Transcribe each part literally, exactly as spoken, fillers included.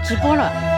直播了。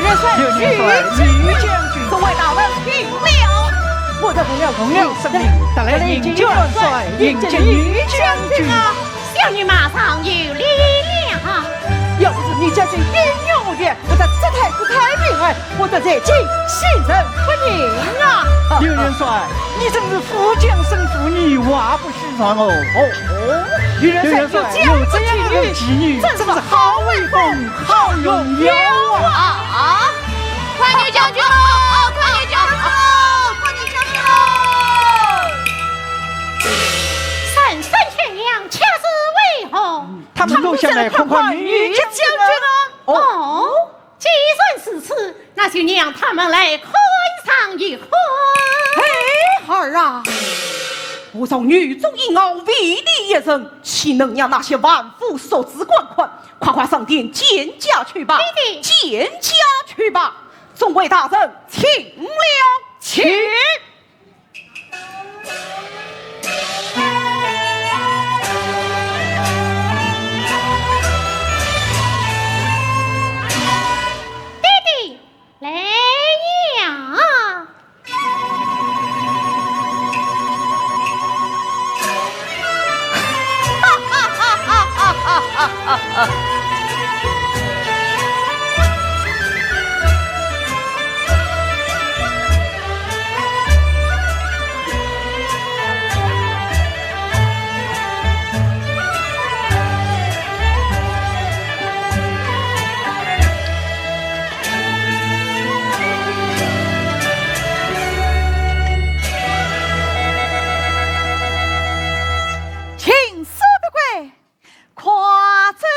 元帅，刘元帅，刘将军。众位大人听了。我这奉了孔明圣命，特来迎接元帅，迎接刘将军啊。小女马上有礼了。要不是你这句应允我的，我这这太不太平哎，我这在京心神不宁啊。刘元帅，你真是富将胜富，女娲不虚传哦。哦，刘元帅，刘元帅，有这样的奇遇，真是好威风，好荣耀啊！啊！快点将军喽！快点将军喽！快点将军喽！三山天阳，恰似威风。他们都想来看看女将军了。哦，既然如此，那就让他们来看上一看。哎，儿啊，我若女中英豪，唯你一人，岂能让那些凡夫俗子观看？快快上殿见驾去吧。爹爹。见驾去吧。众位大人，请了。请。爹爹，来呀！请四不跪，快走啊！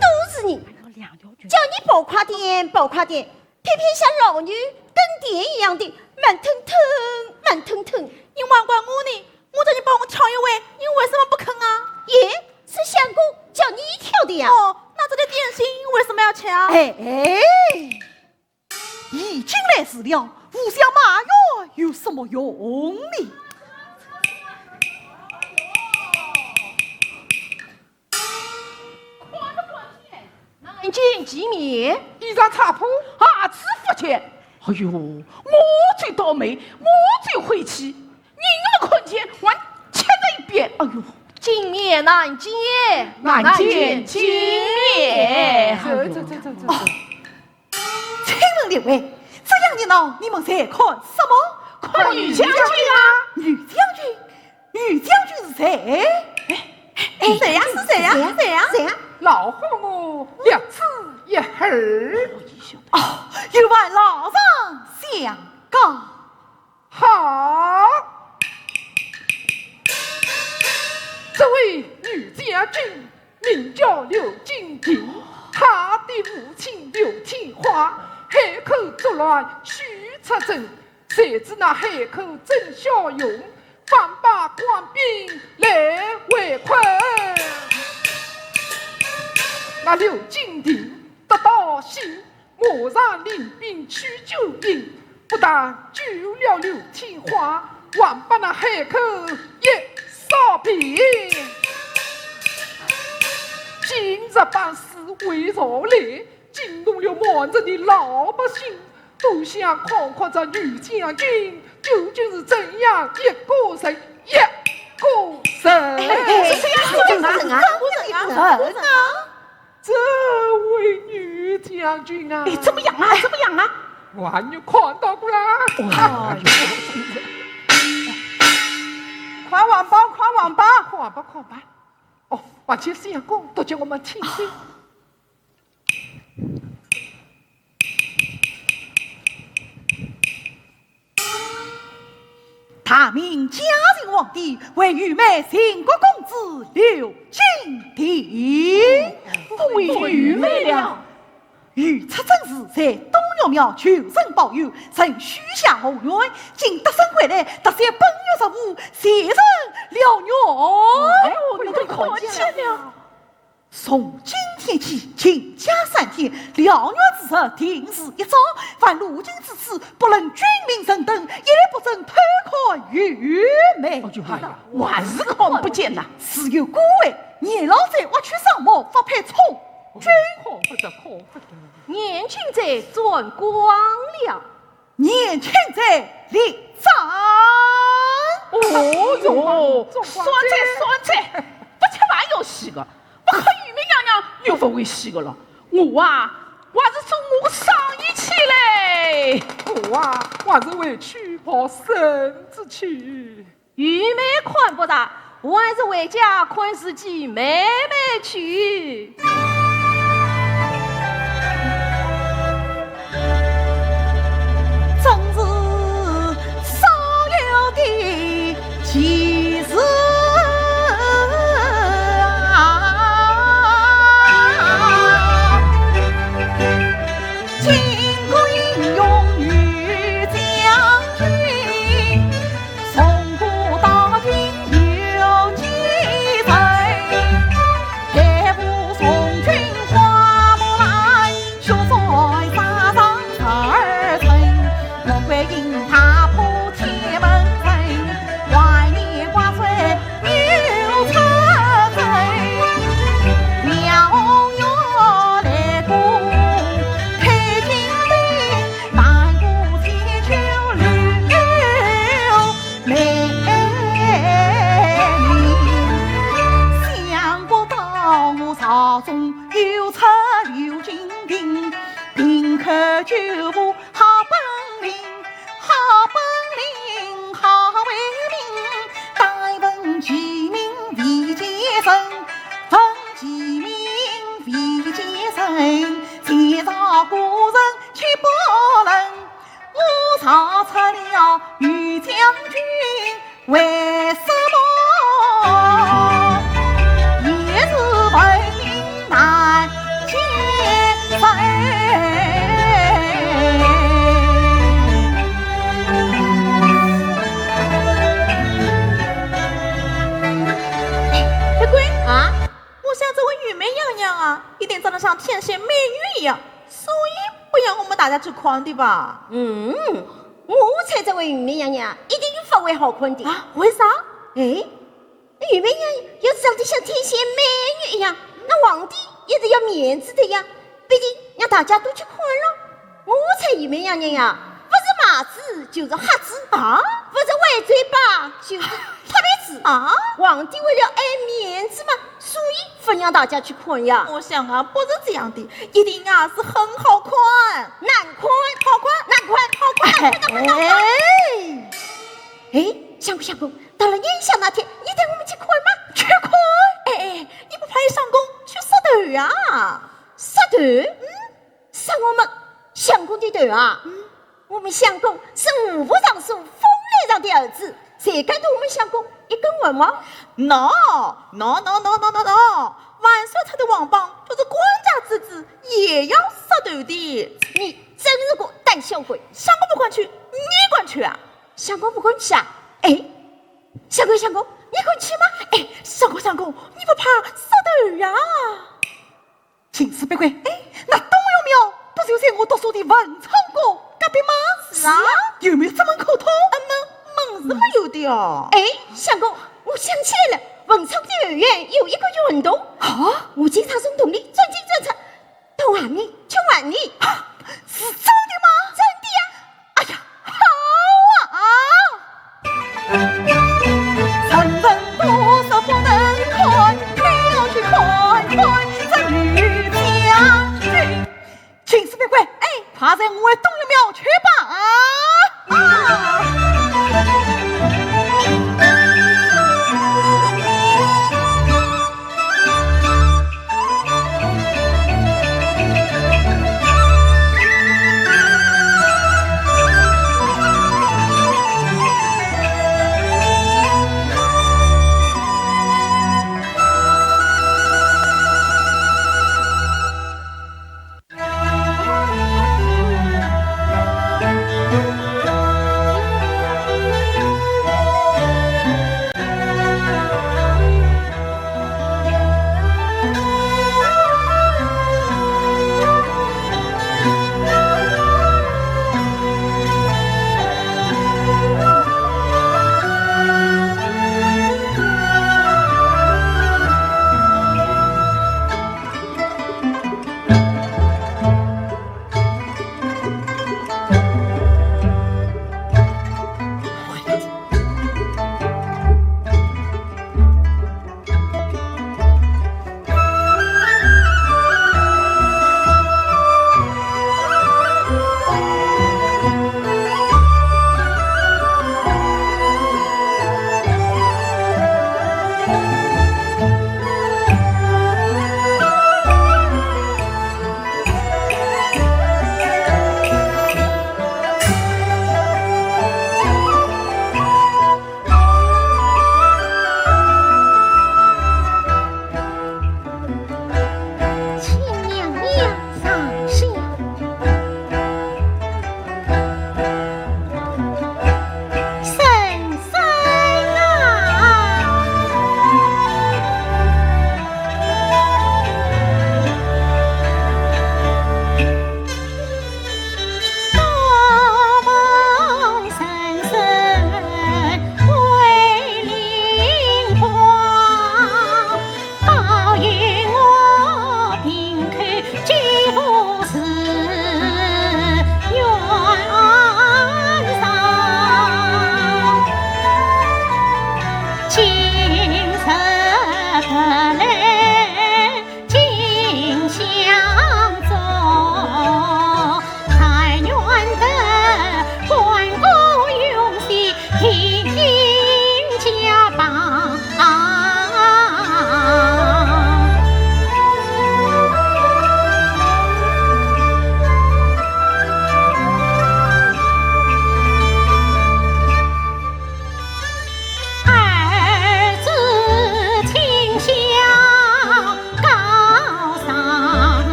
都是你，叫你跑快点，跑快点，偏偏像老牛跟田一样的慢腾腾，慢腾腾。你还怪我呢，我叫你帮我挑一位，你为什么不肯啊？咦，是相公叫你挑的呀？哦，那这点点心为什么要抢？哎，哎，已经来迟了，互相埋怨有什么用呢？难见其面，衣裳拆破，下肢不全。哎呦，我最倒霉，我最晦气，你们看见还吃这一边。哎呦，今面难见，难见其面。哎呦，这这这这这。哦，请问列位，这样热闹，你们在看什么？看女将军啊！女将军？ 女将军是谁？哎，哎，谁呀？是谁呀？谁呀？谁呀？谁呀？老虎母娘子一儿。哦，有劳老丈相告。好，这位女将军名叫刘金亭，她的父亲刘天化，海口作乱，许出征，谁知那海口曾骁勇， 反被官兵来围困。那刘金亭得到信，马上领兵去救援，不但救了刘天化，还把那海口也扫平。今日班师回朝来， 惊动了满城的老百姓，都想看看这女将军究竟是怎样一个人，一个人？哎，是这样子的啊，怎么怎么怎么怎么啊？这位女将军啊，哎，怎么样啊？怎么样啊？我还没有看到过啦。哎呦，快往吧，快往吧。快吧，快吧。哦，把这相公都叫我们听听。 大明嘉靖皇帝，为御妹靖国公主刘金定。不为御妹了。御出征时在东岳庙求神保佑，曾许下宏愿，今得胜回来，特写本月十五，谢神燎原。哎呦，你都看见了。 从今天起，停驾三天，燎原之日定时一早，凡路经之处，不论军民人等，一律不准偷看御妹。哎呀，还是看不见呐。自有顾问，严老贼挖去双目，发配充军。看不得，看不得。年轻者转光了。 年轻者立斩。哦哟，算哉算哉，不吃饭要死个，不看御妹娘娘又不会死个了。我啊，我还是做我个生意去嘞。我啊，我还是回去抱孙子去。 御妹看不着，还是回家看自己妹妹去。真是少有的奇事啊！巾帼英雄女将军。 从古到今有几人？盖无从军花木兰，血染沙场十二城。富贵inn다ܦ铁门城，怀念挂帅又出征。燎原来攻退金兵， 南顾千秋留名。相国到我朝中，又出刘金定，平口救吴好本领，好本领好威名，但闻其名未见人，闻其名未见人，前朝古人 岂不能？我逃出了女将军，为什么也是闻名难见人？哎，不对啊，我想这位御妹娘娘啊，一定长得像天仙美女一样。 所以不让我们大家去看的吧？嗯，我猜这位御妹娘娘一定不会好看的。啊，为啥？哎，御妹娘娘要是长得像天仙美女一样，那皇帝也是要面子的呀。毕竟让大家都去看了。我猜御妹娘娘呀，不是盲子就是瞎子啊，不是歪嘴巴就是塌鼻子啊。皇帝为了爱面子嘛， 所以不让大家去看呀。我想啊，不是这样的，一定啊是很好看。难看，好看，难看，好看，难看，难看，难看。哎，哎，相公，相公，到了元宵那天，你带我们去看吗？去看？哎，哎，你不怕相公去杀头呀？杀头？嗯， 杀我们相公的头啊？嗯。我们相公是五步上树，风来上的儿子，谁敢动我们相公一根汗毛？喏，喏，喏，喏，喏，喏，喏，万岁他的王棒就是官家之子，也要杀头的。你真是个胆小鬼！相公不敢去，你敢去啊？相公不敢去啊？哎，相公，相公，你敢去吗？哎，相公，相公，你不怕杀头呀？ 青丝别怪，哎，那东岳庙不就在我读书的文昌阁隔壁吗？是啊。有没有这门口通？嗯，门，门是没有的哦。哎，相公，我想起来了，文昌的后院有一个圆洞。啊？我经常从洞里钻进钻出，到碗里去碗里。啊，是真的吗？真的呀。哎呀，好啊！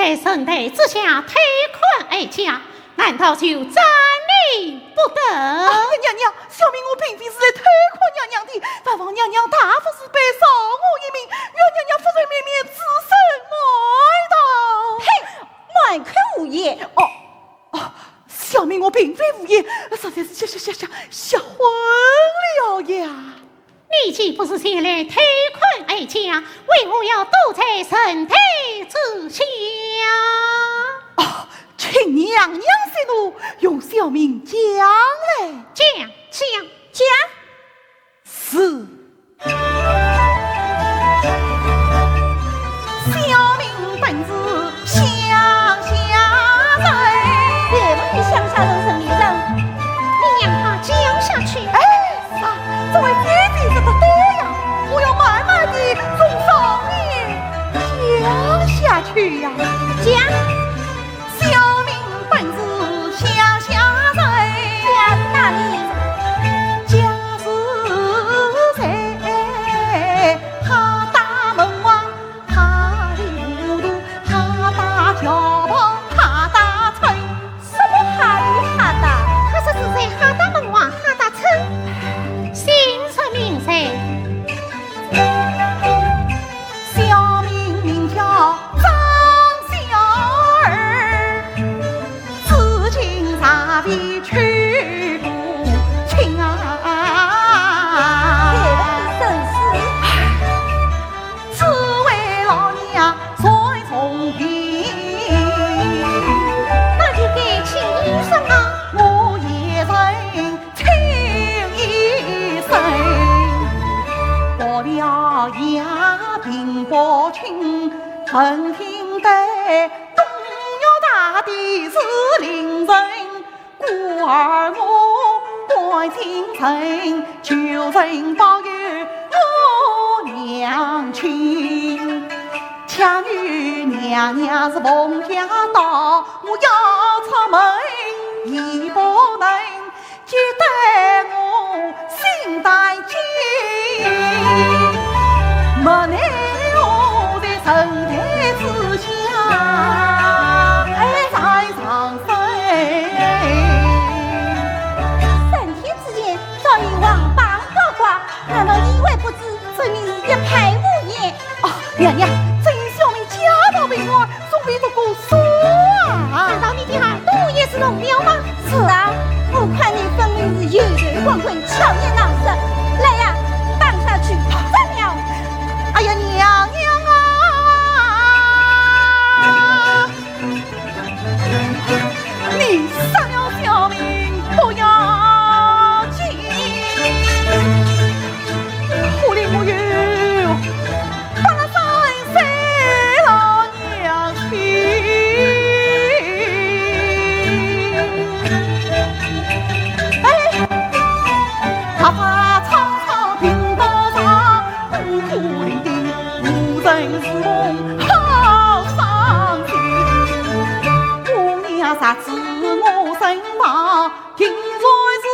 在神台之下偷看哀家，难道就斩你不得？啊，娘娘，小民我并非是来偷看娘娘的，还望娘娘大发慈悲，饶我一命，愿娘娘夫人面面慈心开道。呸！满口胡言！哦，哦，小民我并非胡言，实在是吓吓吓吓吓昏了呀。 你既不是前来偷看哀家，为何要躲在神台之下？哦，请娘娘息怒，容小民讲来。讲，讲，讲。是。小民本是 乡下人。谁问你乡下人城里人？你让他讲下去。哎，是啊，这位姐姐说得对呀，我要慢慢地从上面讲下去呀。讲。小民本是乡下人。家住哪里？家住在哈达门外。 哈里糊涂，哈达桥旁，哈达村。什么哈里哈达？他说是在哈达门外哈达村。姓甚名谁？小名名叫张小二。 至今尚未娶过亲啊。配了一身世。只为老娘在重病。那就该请医生啊。我也曾请医生，报了药病不轻，闻听得 东岳大帝是灵人，故而我赶进城，求神保佑我娘亲。恰遇娘娘是奉驾到，我要出门亦不能， 觉得我心胆惊，莫奈何在神台之下，哎，再上身。三天之前，早已黄榜高挂，难道你还不知？分明是一派胡言。哦，娘娘，只因小民家道贫寒， 从未读过书啊。难道你的耳朵也是聋了吗？是啊，我看你分明是油头光棍，巧言难舌。来呀，绑下去斩了。哎呀，娘娘啊！你杀了小民不要紧，可怜我有八十三岁老 娘亲。哎，白发苍苍鬓倒长，孤苦伶仃无人侍奉，好伤心。我娘若在我身旁，定然是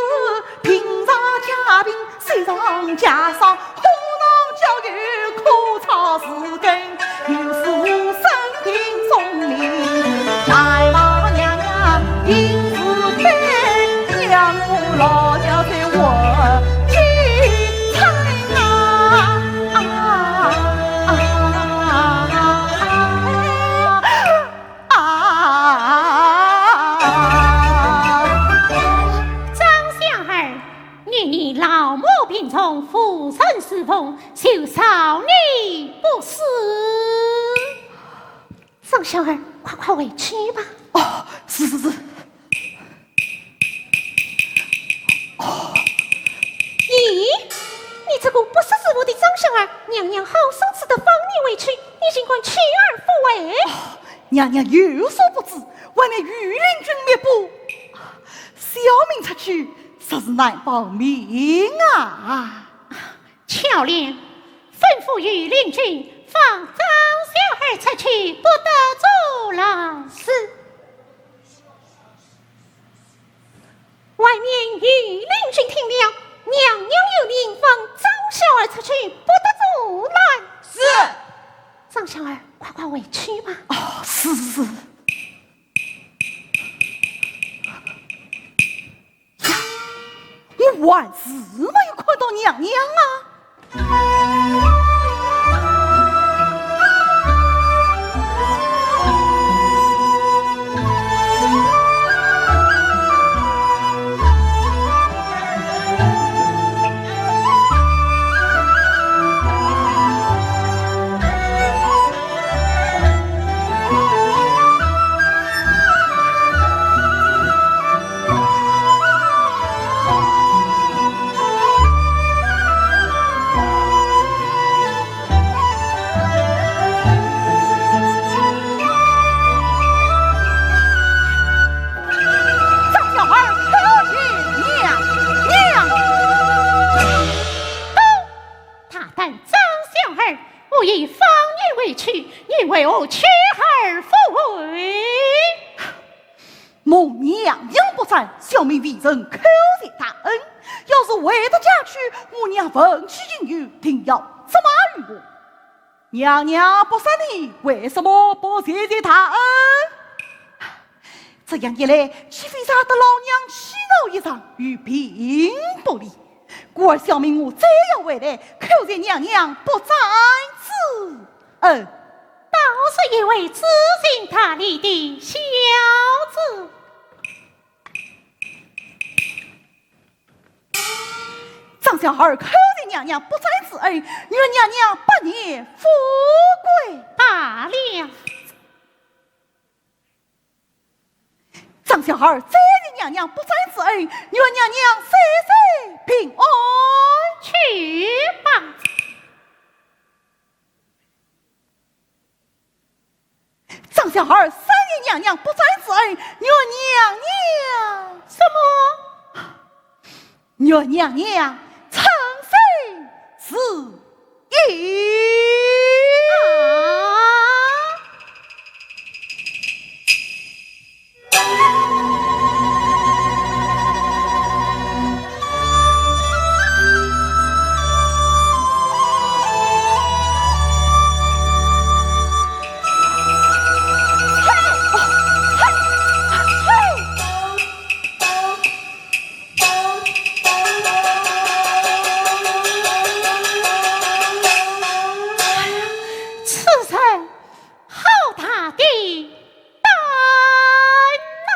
病上加病， 雪上加霜，火上浇油，枯草枯根，又是生病送命。还望娘娘定慈悲，让我老小在活几春啊！啊啊啊啊！ 啊！张小二，念你老母病重，无人侍奉，就饶你不死。张小二，快快回去吧。哦，是是是。 咦，你这个不识时务的张小二，娘娘好生慈德放你回去，你竟敢去而复回。哦，娘娘有所不知，外面御林军密布，小民出去，实是难保命啊。巧莲，吩咐御林军放张小二出去，不得阻拦。是。 外面御林军听了，娘娘有令，放张小二出去，不得阻拦。是。张小二，快快回去吧。哦，是是是。是没有看到娘娘啊。张小二叩见娘娘。大胆张小二，我已放你回去，你为何去而复回？ 蒙娘娘不斩，小民未曾叩谢大恩。要是回得家去，我娘问起应由，定要责骂于我。娘娘不杀你，为什么不谢谢大恩？这样一来，岂非惹得老娘气恼一场，又并不利。故而小民我再要回来，叩谢娘娘不斩之恩。 倒是一位知情达理的孝子。张小二叩谢娘娘不斩之恩，愿娘娘百年富贵。罢了。 张小二再谢娘娘不斩之恩，愿娘娘岁岁平安。去吧。张小二三谢娘娘不斩之恩，愿娘娘什么？愿娘娘长生 是一。此人好大的胆呐！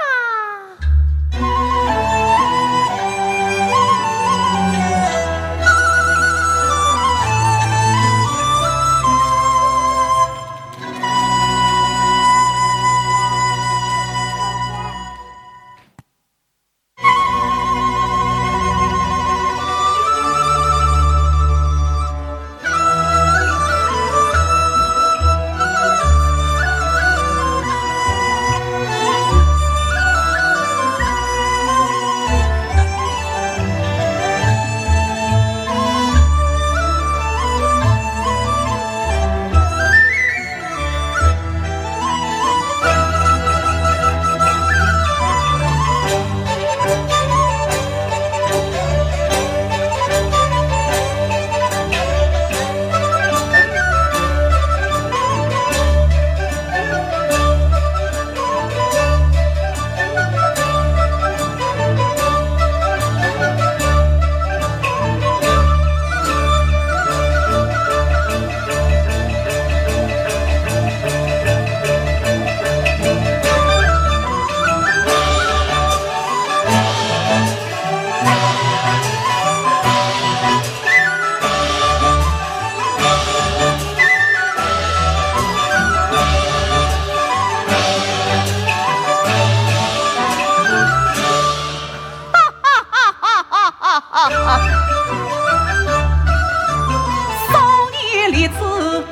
少年立志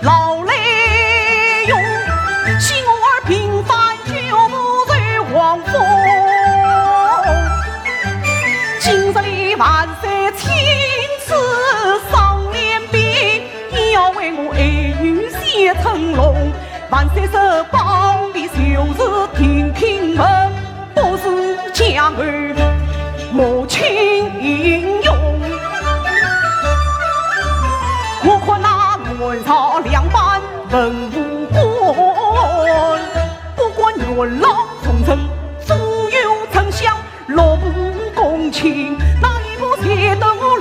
老来勇，昔我儿平反九族受王封。今日里万岁亲自赏脸兵，要为我爱女谢春龙。万岁说：保你就是定平门， 不是江儿母亲用。我看那乱朝两班文武官，不管元老重臣，左右丞相，落部公卿，哪一部写得我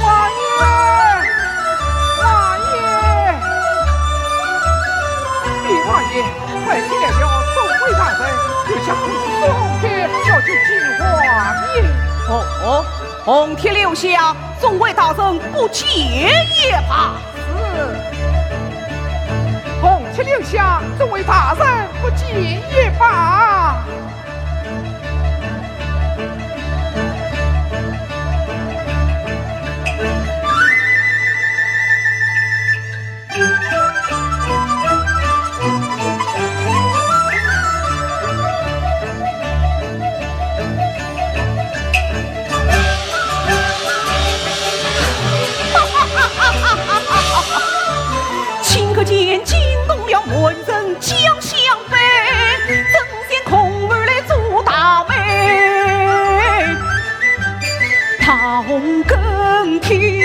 王爷，王爷，禀王爷，快去了了，众位大人，有些公事送去，要去见王爷。哦，哦，红帖留下，众位大人不见也罢。是。红帖留下，众位大人不见也罢。 顷刻间惊动了满城将相辈，争先恐后来做大媒。大红更替，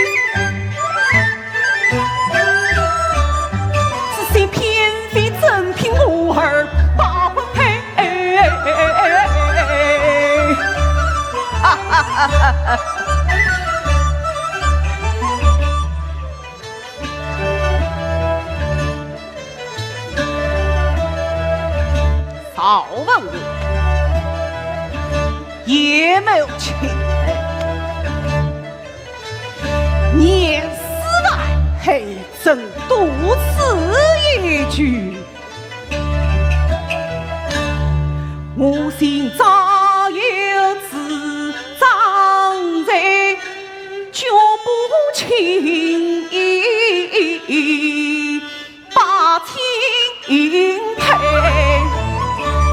只是偏非真品我儿把婚配。哈哈哈哈哈！ 赵文华，叶某请。年四万，还真多此一举。我心早有主张，在脚步轻易 把亲配，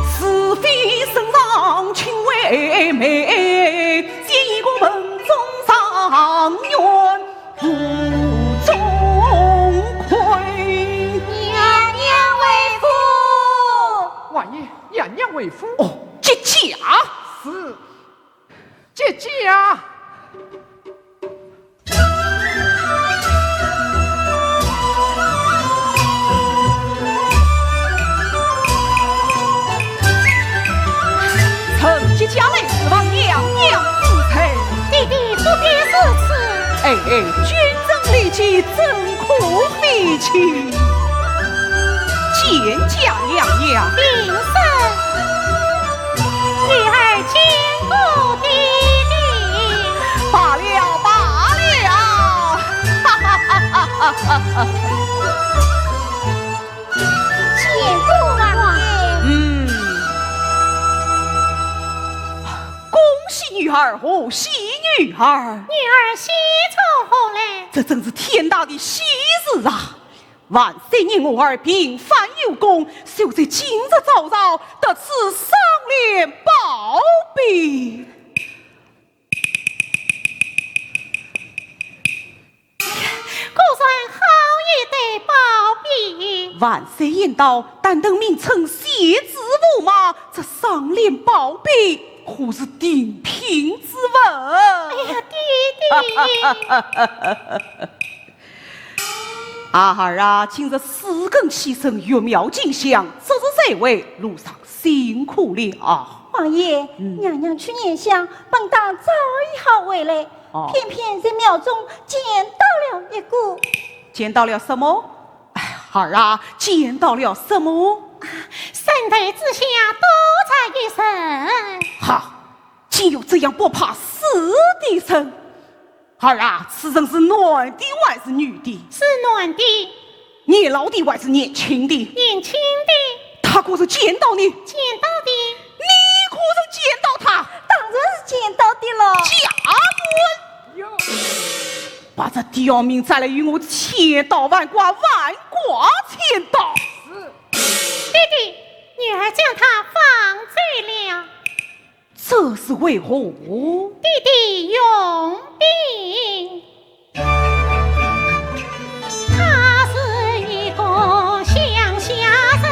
是非身上亲为媒，见一个门中状元无中愧。娘娘回府。王爷，娘娘回府。哦，接驾。是，接驾。 臣接驾来侍奉娘娘之罪。爹爹不必如此。哎哎，君臣礼节怎可废弃？见驾娘娘。平身。 女儿见过爹爹。罢了，罢了。见过王爷。嗯。恭喜女儿，贺喜女儿。女儿喜从何来？这真是天大的喜事啊！ 万岁念我儿平反有功，就在今日早朝得此赏脸宝贝。果然好一对宝贝。万岁言道，但等名称写字无误，这赏脸宝贝可是顶品之物。哎呀，爹爹！ 啊，儿啊，今日四更起身，御庙进香，这是在位，路上辛苦了。王爷，嗯。娘娘去拈香，本当早已好回来，哦。偏偏在庙中见到了一个。见到了什么？哎，儿啊，见到了什么？啊，人头之下多着一人。哈，竟有这样不怕死的人？ 儿啊，此人是男的还是女的？是男的。年老的还是年轻的？年轻的。他可曾见到你？见到的。你可曾见到他？当然是见到的了。家官，把这刁民抓来与我千刀万剐，万剐千刀。是。爹爹，女儿将他放走了。 这是为何？爹爹容禀。他是一个乡下人。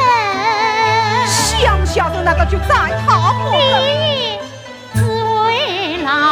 乡下人难道就斩他不成？爹爹只为老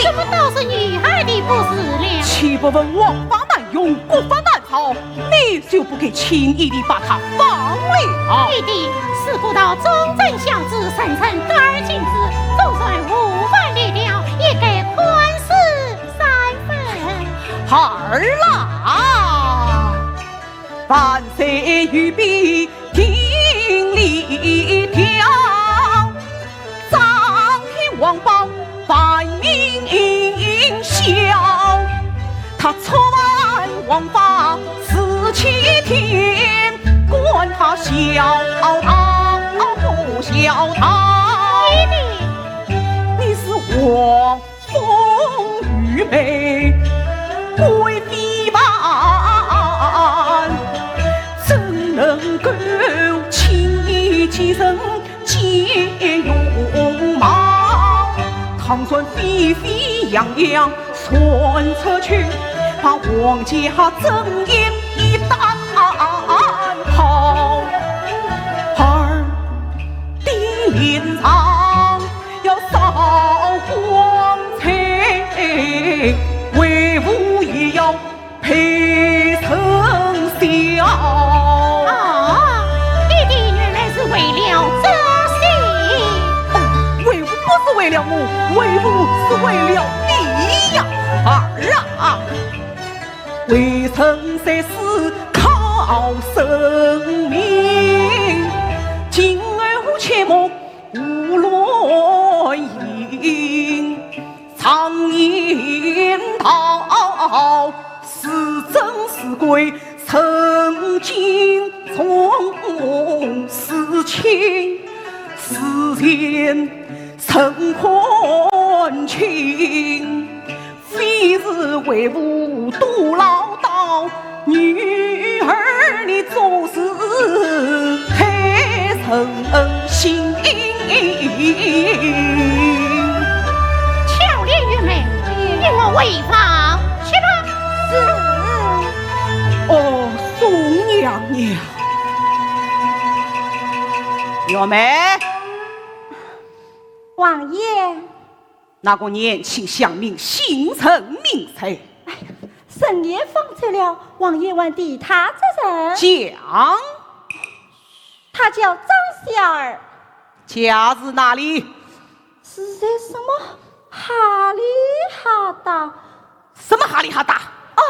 这不都是女儿的不是了？岂不闻王法难容，国法难造，你就不该轻易地把她放了？爹爹，事不到忠臣孝子，臣臣感而尽之，总算无法理了，也该宽恕三分。儿啊，万岁御笔定李条， 张天王宝万民笑，他触犯王法四七天，管他孝道不孝道。爹爹，你是王封御妹，贵妃般，怎能够轻易欺人 见容貌，倘算沸沸扬扬传出去，把王家尊严一旦泡。儿的脸上要扫黄彩，为父也要 配成孝。啊，爹爹原来是为了这些。哦，为父不是为了我，为父是为了你呀，儿啊。为人在世靠生命，今后切莫 胡乱行。常言道，是真是鬼，人敬重，是亲是贱，人看清。 非是为父多唠叨，女儿你做事太任性。巧莲玉妹，与我回房去吧。是。哦，宋娘娘。玉妹。王爷。 那个年轻乡民姓甚名谁？哎呀，人也放走了，王爷还提他做甚？讲。他叫张小二。家住哪里？住在什么哈里哈达？什么哈里哈达？哦，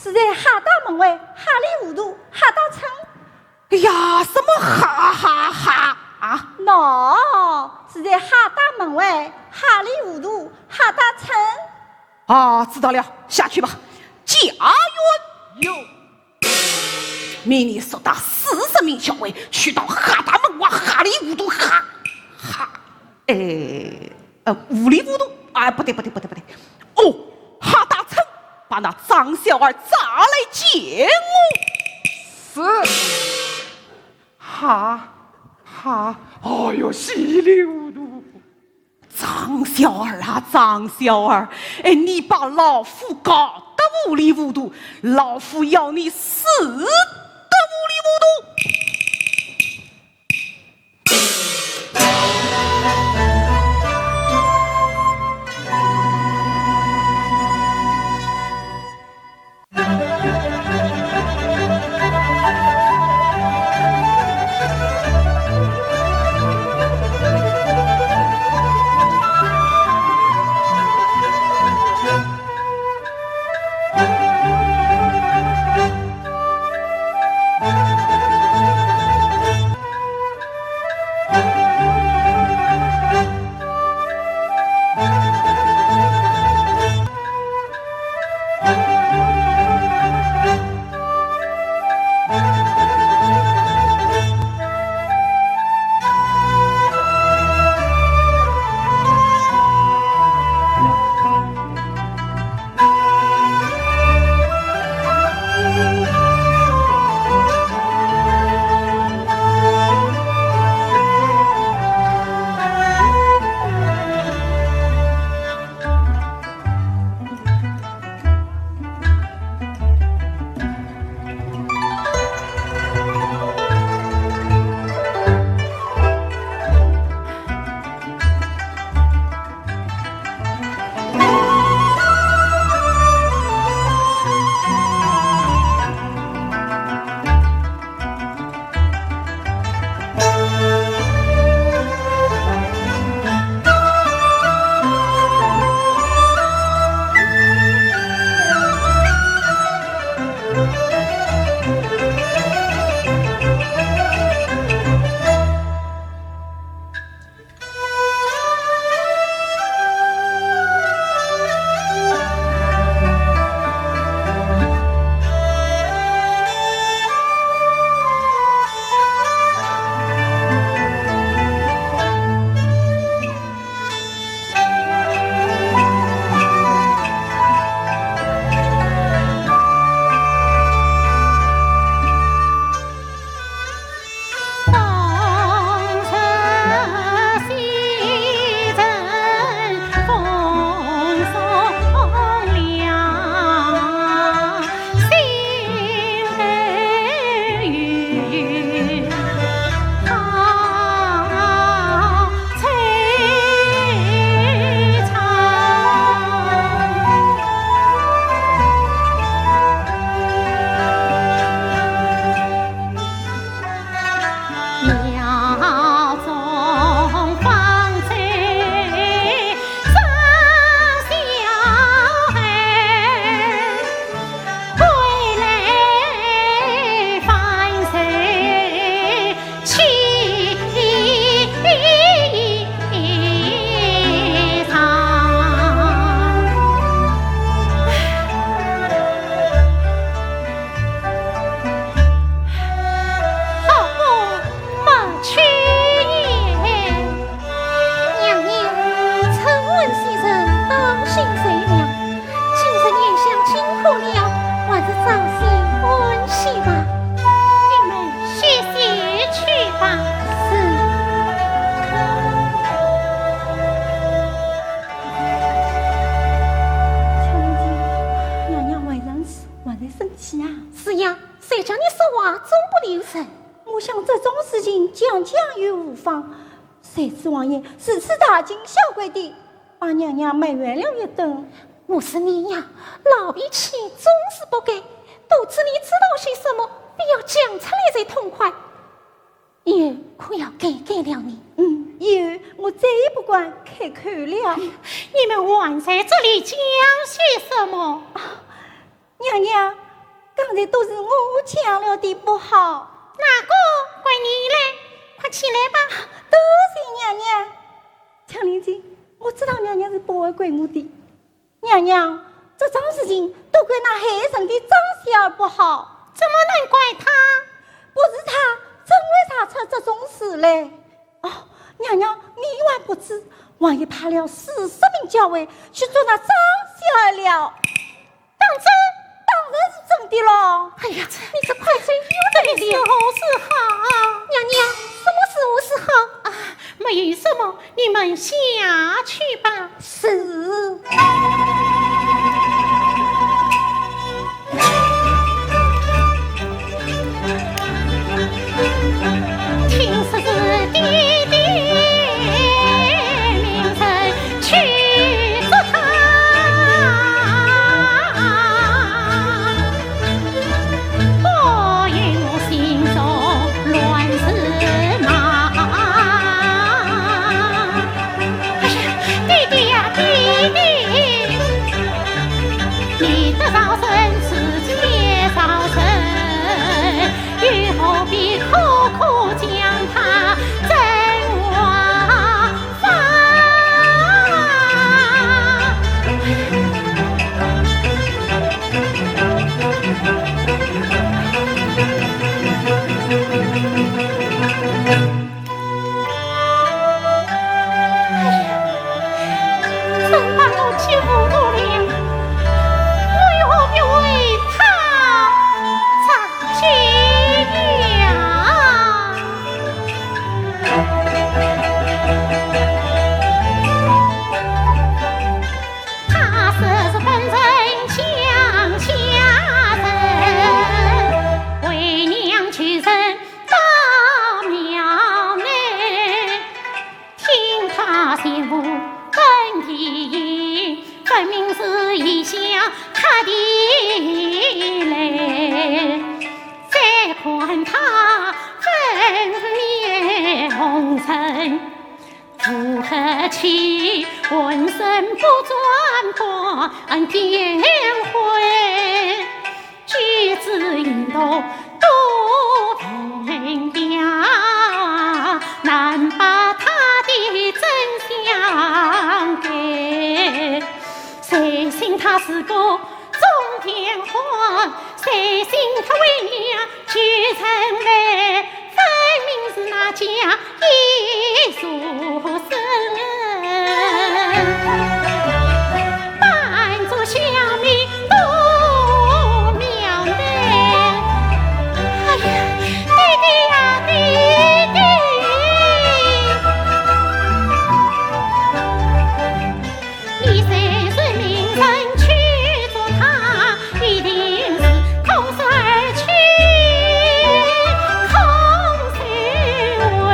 住在哈达门外哈里糊涂哈达村。 哎呀，什么哈哈哈啊？喏，是在哈达门外哈里糊涂哈达村。啊，知道了，下去吧。家院有。命你速带四十名校尉去到哈达门外哈里糊涂哈哈，哎，呃，糊里糊涂，哎，不对，不对，不对，不对。哦，哈达村，把那张小二抓来见我。是。 哈，哈，哎哟，稀里糊涂。张小二啊，张小二，哎，你把老夫搞得糊里糊涂，老夫要你死得糊里糊涂。生气啊？是呀，谁叫你说话总不留神？我想这种事情讲讲又无妨，谁知王爷如此大惊小怪地把娘娘埋怨了一顿。我说你呀，老脾气总是不改，都知你知道些什么，非要讲出来才痛快。以后可要改改了呢。嗯，以后我再也不敢开口了。你们还在这里讲些什么？啊，娘娘，刚才都是我讲了的不好。哪个怪你嘞？快起来吧。多谢娘娘。 祥林姐，我知道娘娘是不会怪我的。娘娘，这桩事情都怪那害人的张小二不好。怎么能怪他？不是他，怎会惹出这种事来？哦，娘娘，你还不知，王爷派了四十名校尉去捉那张小二了。 当真？当然是真的喽。哎呀，这你这快嘴又来了。这是何时好？娘娘，什么时候是好？啊，没有什么，你们下去吧。是。听说是爹爹命人去捉他。 不因我心中乱如麻。哎呀，爹爹呀，爹爹，你得饶人，自己也饶人，又何必苦苦将他整活？ 真把我气糊涂了，我又何必为他着急呀？ 他说是本人江夏人，为娘求人到庙内，听他前无本地人，分明是异乡他地来。再看他粉面红唇， 乌黑气，浑身不转般变灰，举止行动都文雅，难把他的真相解。谁信他是个 中天官，谁信他为娘救人来，分明是那家一书生，扮作小民到庙内。哎呀，爹爹呀，爹爹！ 你虽是命人去捉他，一定是空手而去，空手回。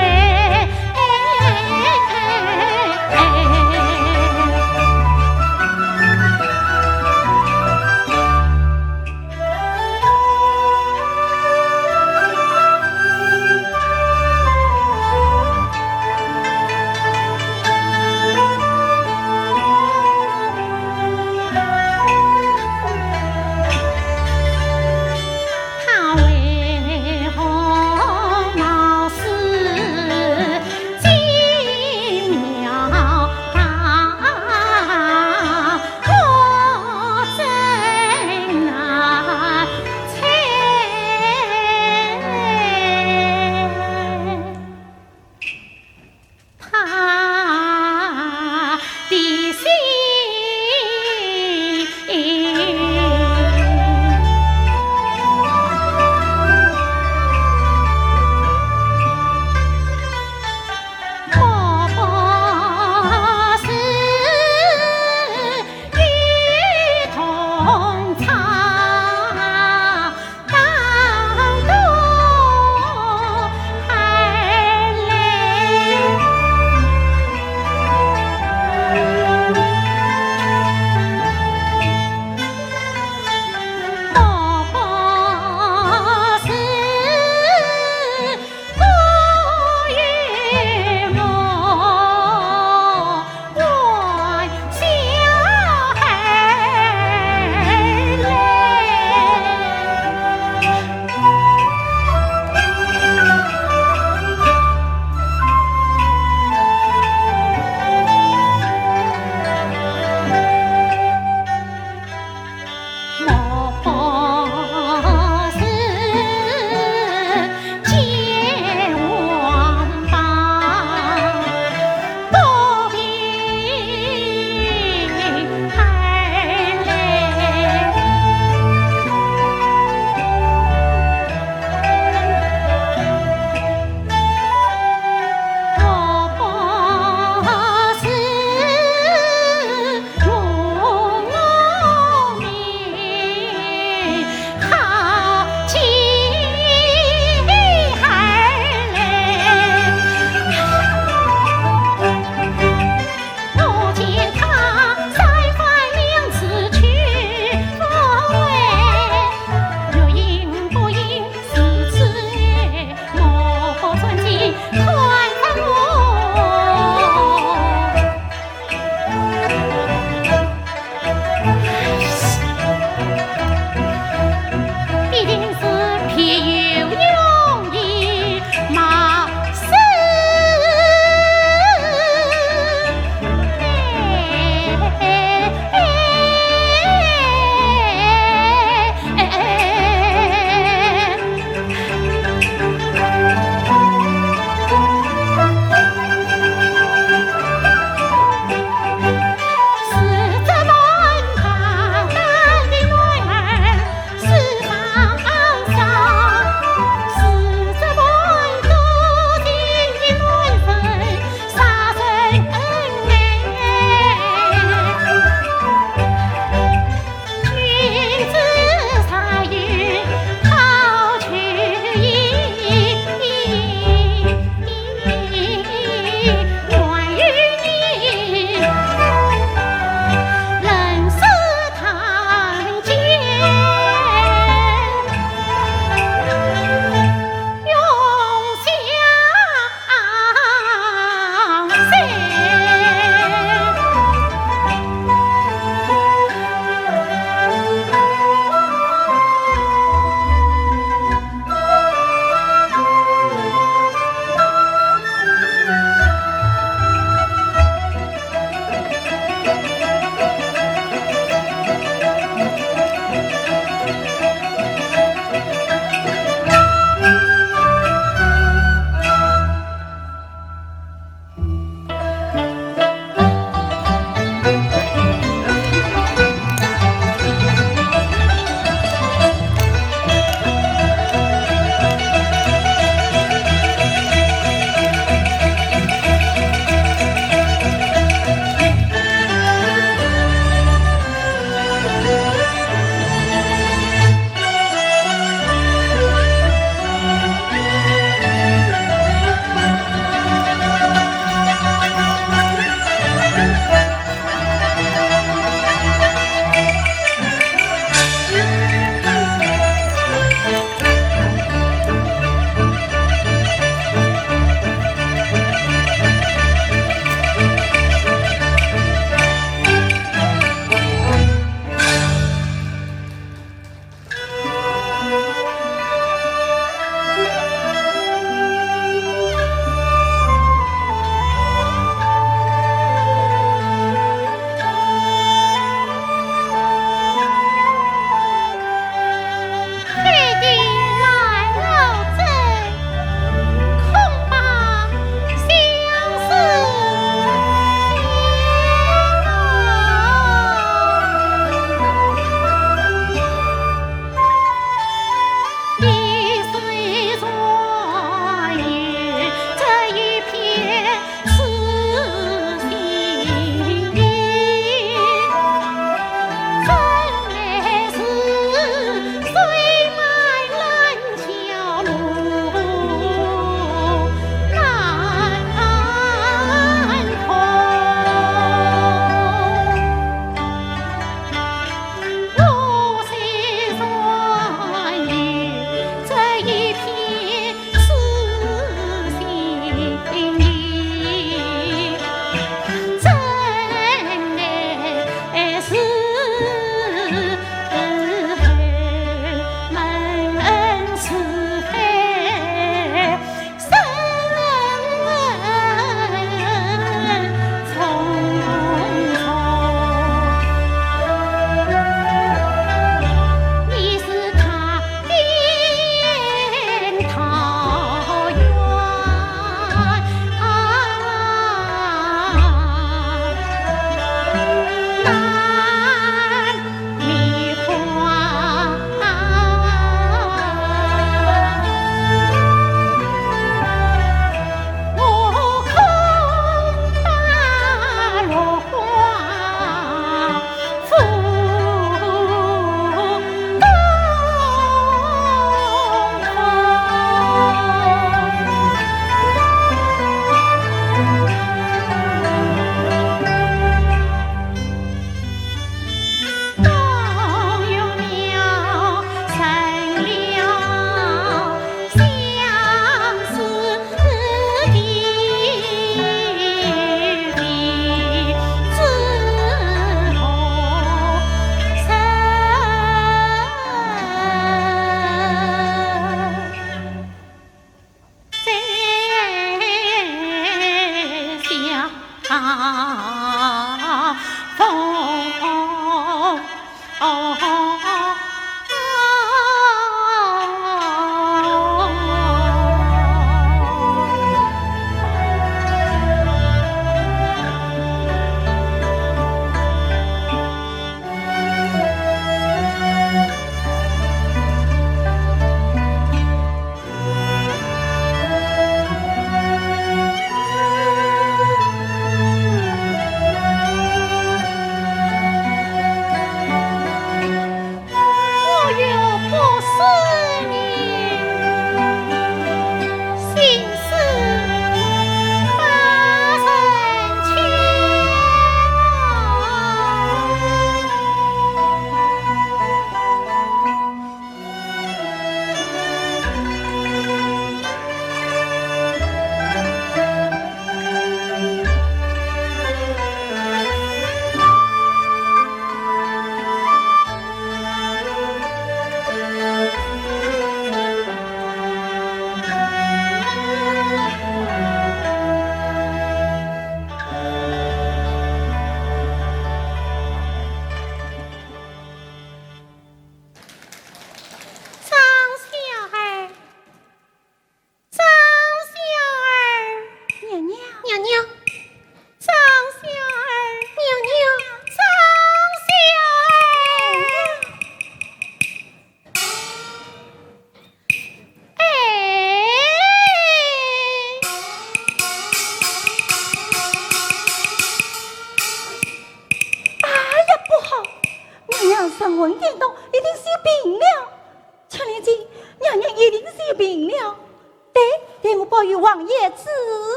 王爷知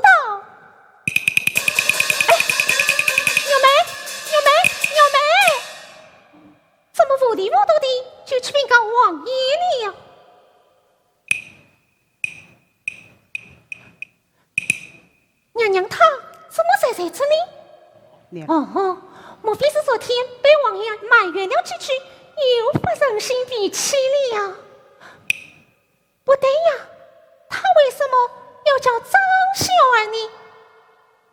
道。哎，玉梅，玉梅，玉梅，怎么糊里糊涂的就去禀告王爷了？娘娘她怎么在在这里？哦，莫非是昨天被王爷埋怨了几句，又发生新脾气了？ 不对呀，她为什么要叫张小二呢？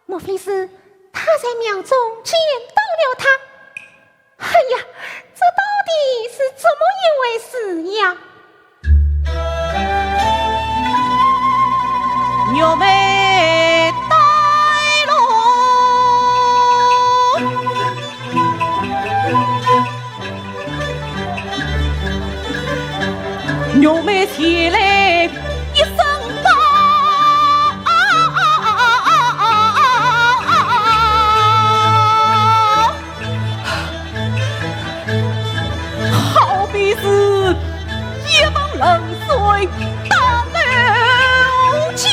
莫非是她在庙中见到了他？哎呀，这到底是怎么一回事呀？玉梅带路。 玉梅前来一声报，好比是一盆冷水打头角。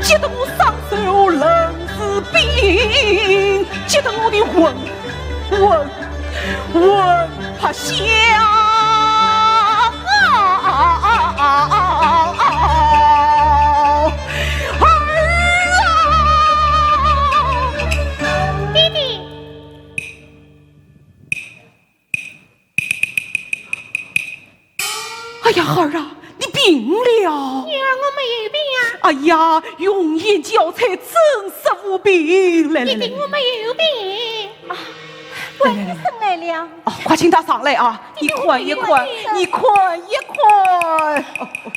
激得我双手冷如冰，激得我的魂，魂，魂怕吓。儿啊！爹爹。 哎呀，孩儿啊，你病了。女儿，我没有病啊。哎呀，容颜娇翠，真实无病。来来来，爹爹，我没有病。啊，来来来。王爷来了。哦，快请他上来啊！你看一看，你看一看。哦，哦。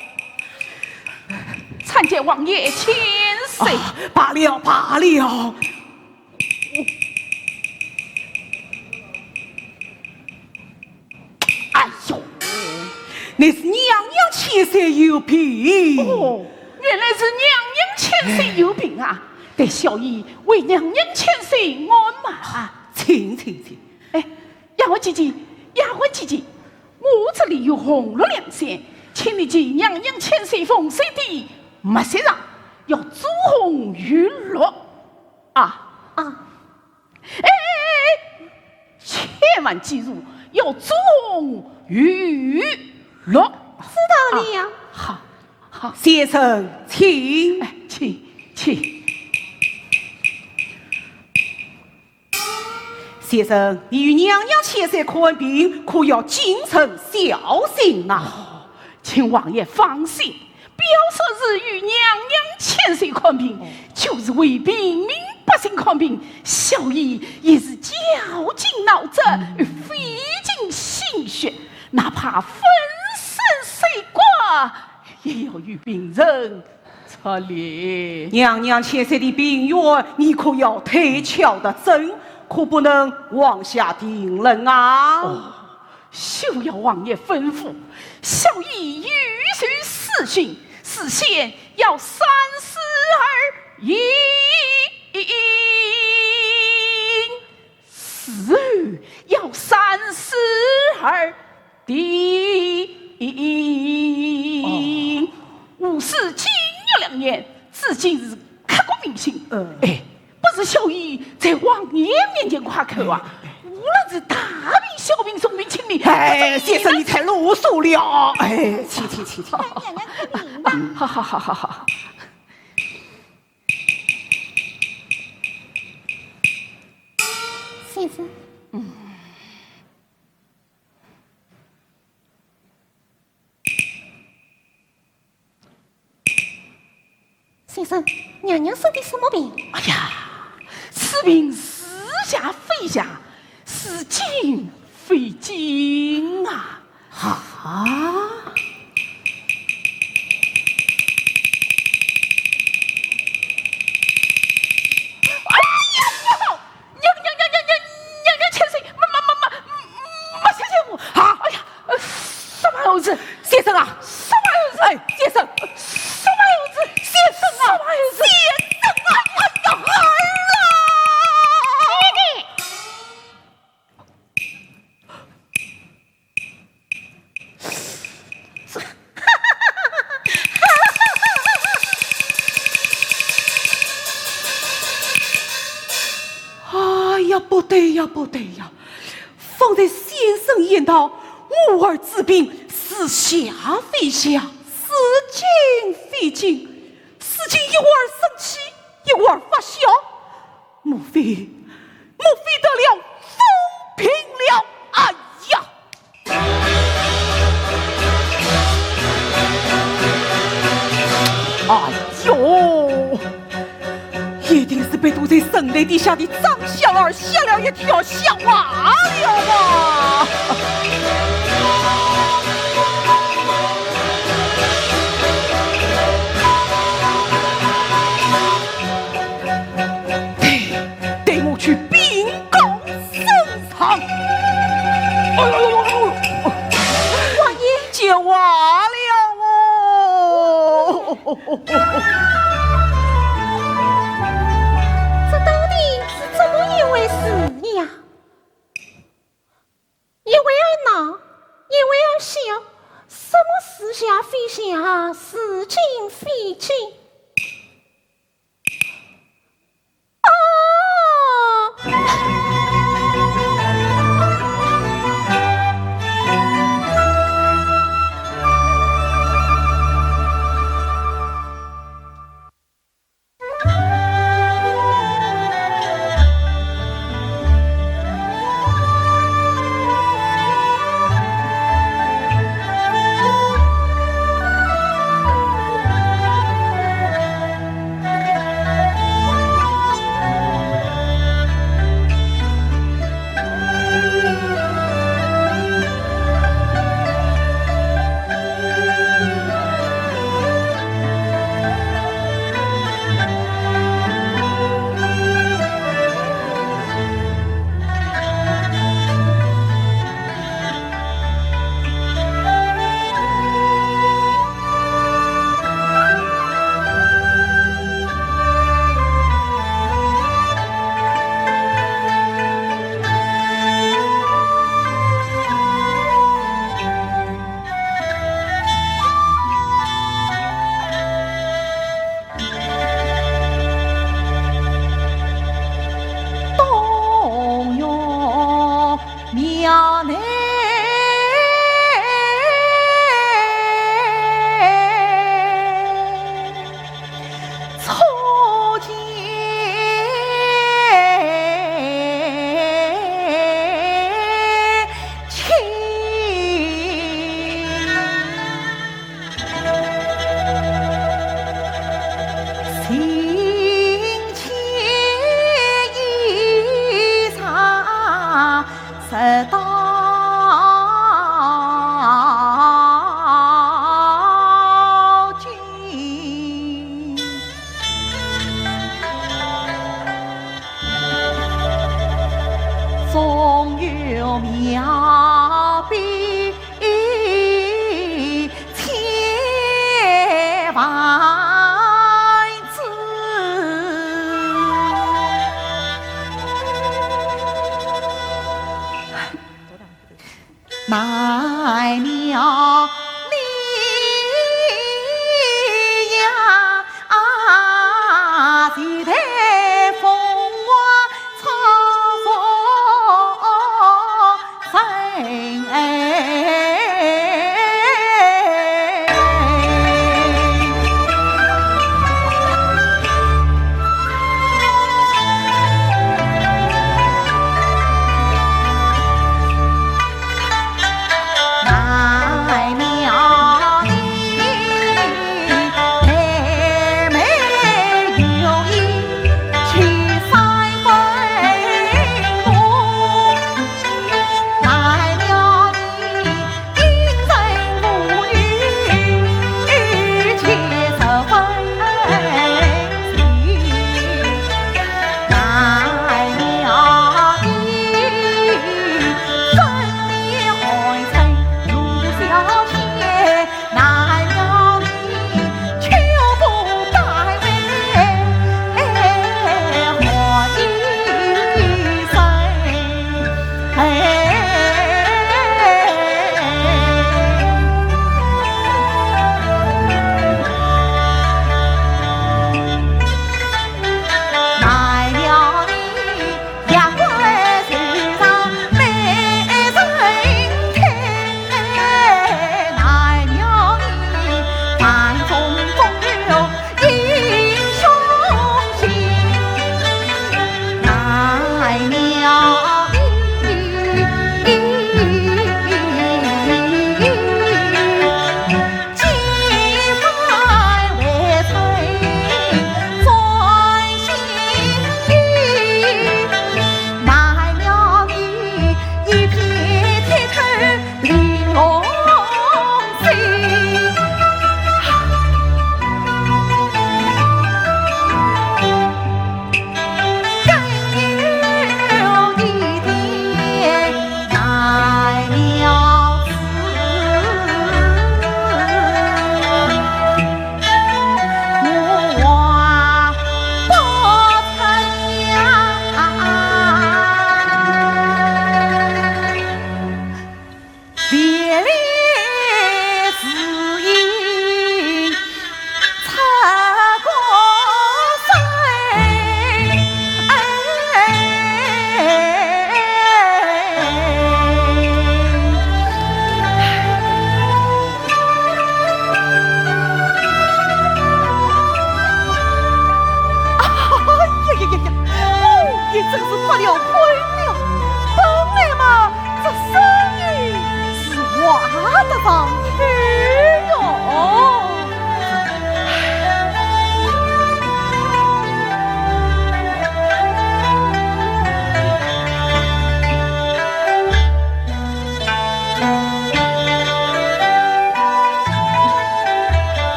参见王爷千岁。啊，罢了，罢了。 哎呦，那是娘娘千岁有病。哦，原来是娘娘千岁有病啊！待小医为娘娘千岁按脉。请，请，请。哎，丫鬟姐姐，丫鬟姐姐，我这里有红绿两色，请你给娘娘千岁奉上的脉象，要朱红玉绿。 啊。啊。哎，哎，哎，千万记住，要朱红玉绿。知道了。啊，好，好。先生，请。哎，请，请。先生，你与娘娘千岁看病，可要谨慎小心呐。哦，请王爷放心， 不要说是与娘娘千岁看病，哦，就是为平民百姓看病，小医也是绞尽脑汁，嗯，费尽心血，哪怕粉身碎骨，也要与病人出力。娘娘千岁的病源，你可要推敲得真，可不能妄下定论啊。哦， 休要王爷吩咐，小医有所私心，事先要三思而行，事后要三思而定。哦。无视金玉良言，至今是刻骨铭心。嗯。哎， 不是小医在王爷面前夸口啊，哎，哎，哎。无论是大病小病重病轻病，哎，先生，你太啰嗦了。哎，请，请，请，请。让娘娘看病吧。嗯。好，好，好，好，好。先生。嗯。 先生，娘娘生的什么病？哎呀，此病似假非假，似真非真啊！啊？哎呀，不好！ 娘娘娘娘娘娘娘千岁，慢慢慢慢慢慢，小姐我啊！哎呀，呃，什么猴子？先生啊，什么猴子？哎，先生，什么猴子？先生啊，什么猴子？先生啊！哎呀，孩儿啊！爹爹。对呀，不对呀？方才先生言道，我儿治病似下非下，似进非进，似进一会儿生气，一会儿发笑，莫非，莫非得了疯病了？哎呀！ 哎呦，一定是被躲在神台底下的张香儿吓了一跳，吓坏了啊！待，待我去禀告圣上。哎呦呦呦呦！王爷，急坏了哦！这到底是怎么一回事呀？一会儿闹，一会儿笑，什么似下非下，似进非进？ 啊！东岳庙内初见 亲。心间一场直到今。 总有妙笔千万支。难料你呀，啊，是待风华操作人哎。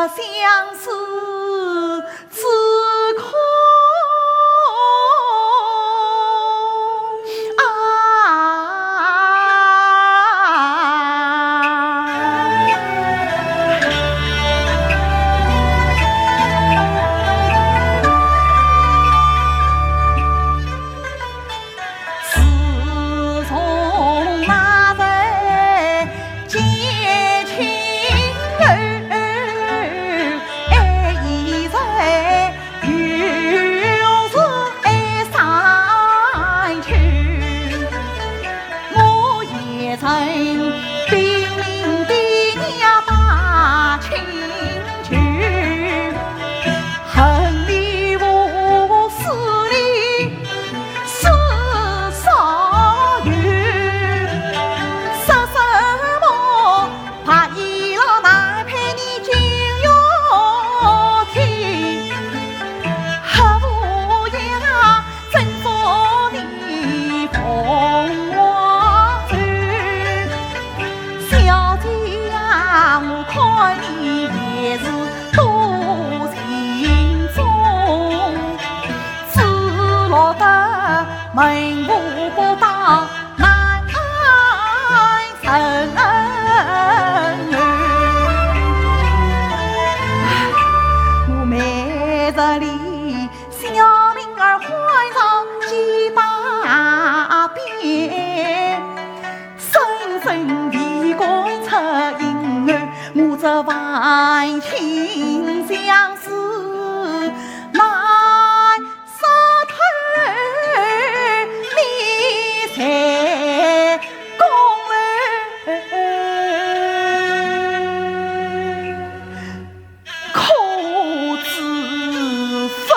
相思之苦啊。自从那日见亲后，哎，一日又是哎山秋，我也曾拼命地呀把亲求。 恨你无思你是少有，说什么白衣郎难配你金玉体，何无言啊，怎说你凤凰жен。小姐呀，我看你也是多情种。 只落得门户不当难成。我每日里小命儿换上几百遍，声声为官出影儿，我这万情相思难 杀头你在宫楼可知否？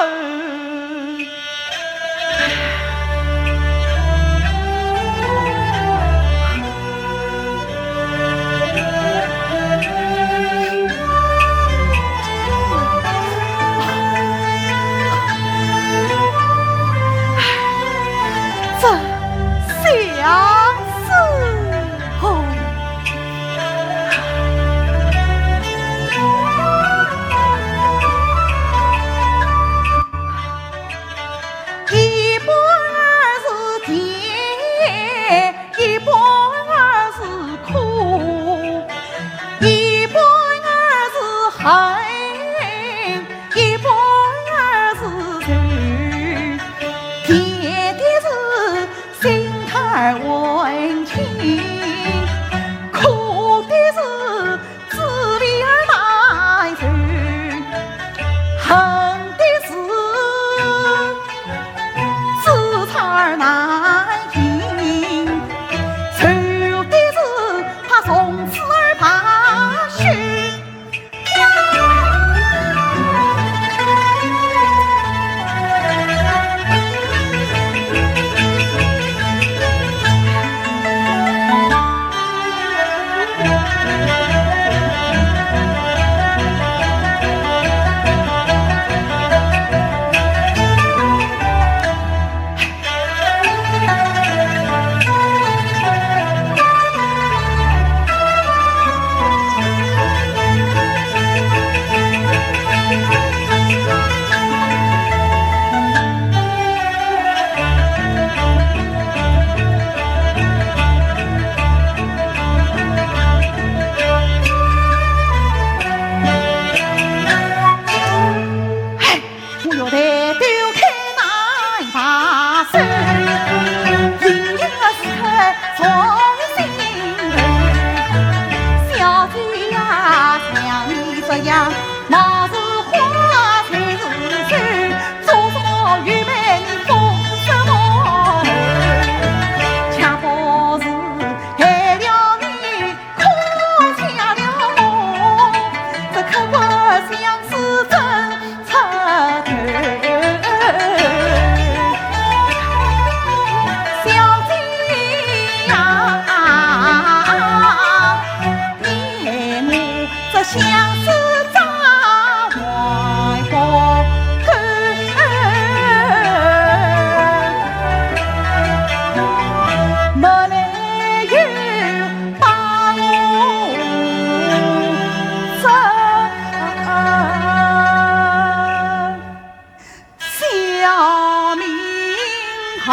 儿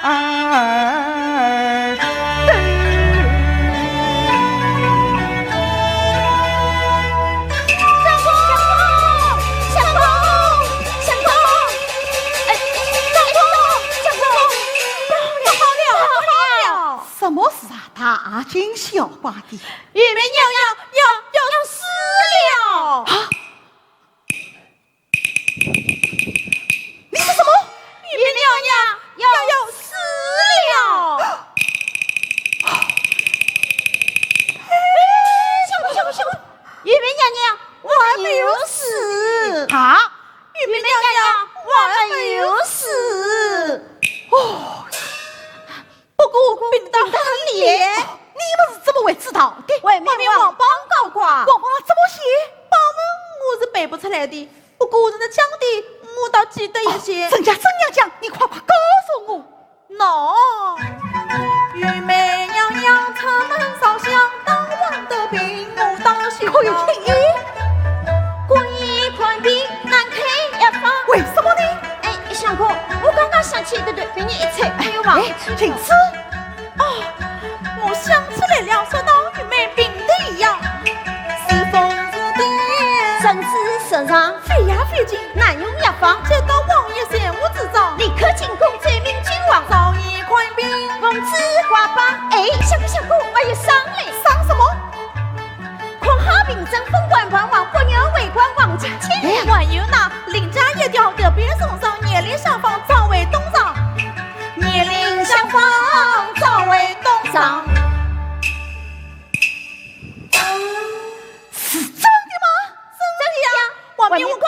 儿。相公，相公，相公，哎，相公，相公，不好了，不好了！什么事啊，大惊小怪的？玉梅娘娘要，要，要死了！啊？ 你说什么？玉梅娘娘要，要死了！哎，相公，相公，相公，玉梅娘娘还没有死。啊？玉梅娘娘还没有死。哦， 不过病得很厉害。你们是怎么会知道的？外面王榜高挂。王榜上怎么写？榜文我是背不出来的，不过人家讲的，我倒记得一些。哦，人家怎样讲？你快快告诉我。喏，玉梅娘娘出门烧香，当晚得病，我倒是可以听一。观音看病，难开药方。为什么呢？哎，相公，我刚刚想起，对对，被你一猜，哎，没有忘。哎，请说。 哦，我想起来了，说到玉梅病的药，是风是电，身子身上，飞呀飞进，难用药方，接到王爷玄武之招，立刻进宫奏明君王，早已看病，奉旨挂榜。哎，相公相公，我又想来。想什么？ 匡好病症，封官断王，不愿为官望金钱粮。还有那林家一条隔壁送上，年龄相仿，早为东床。年龄相仿，早为东床。是真的吗？真的呀，外面王榜，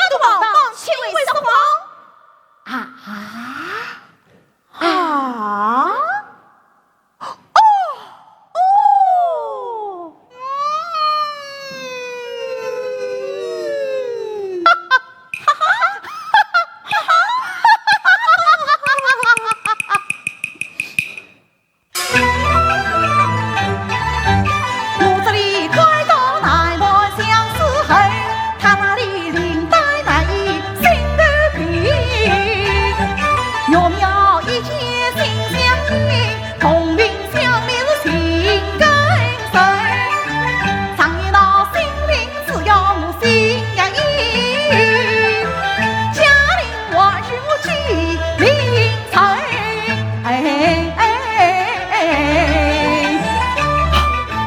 请为实话。啊？啊？ 哦，哦，嗯。我这里快到南门相思恨，他那里林黛难以心得平。玉描一见心相印，同病 相怜是心肝酸，常言道心病只有心呀意，家令还需我纪灵传。哎，哎，哎，哎，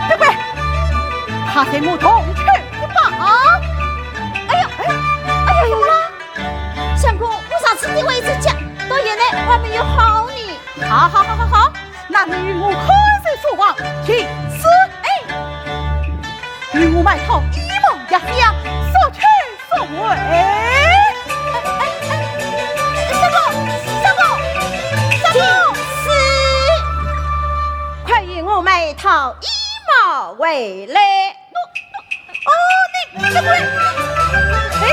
乖乖，他在我同去一把。哎呦，哎，哎呀，怎么了？相公，我上次的位置讲，到现在还没有好呢。 好，好，好，好，好，那你与我看守书房，请。是。哎，与我买套衣帽压箱，速去速回。哎，哎，哎，相公，相公，相公。是。快与我买套衣帽回来。 哦，你，你这个人，哎。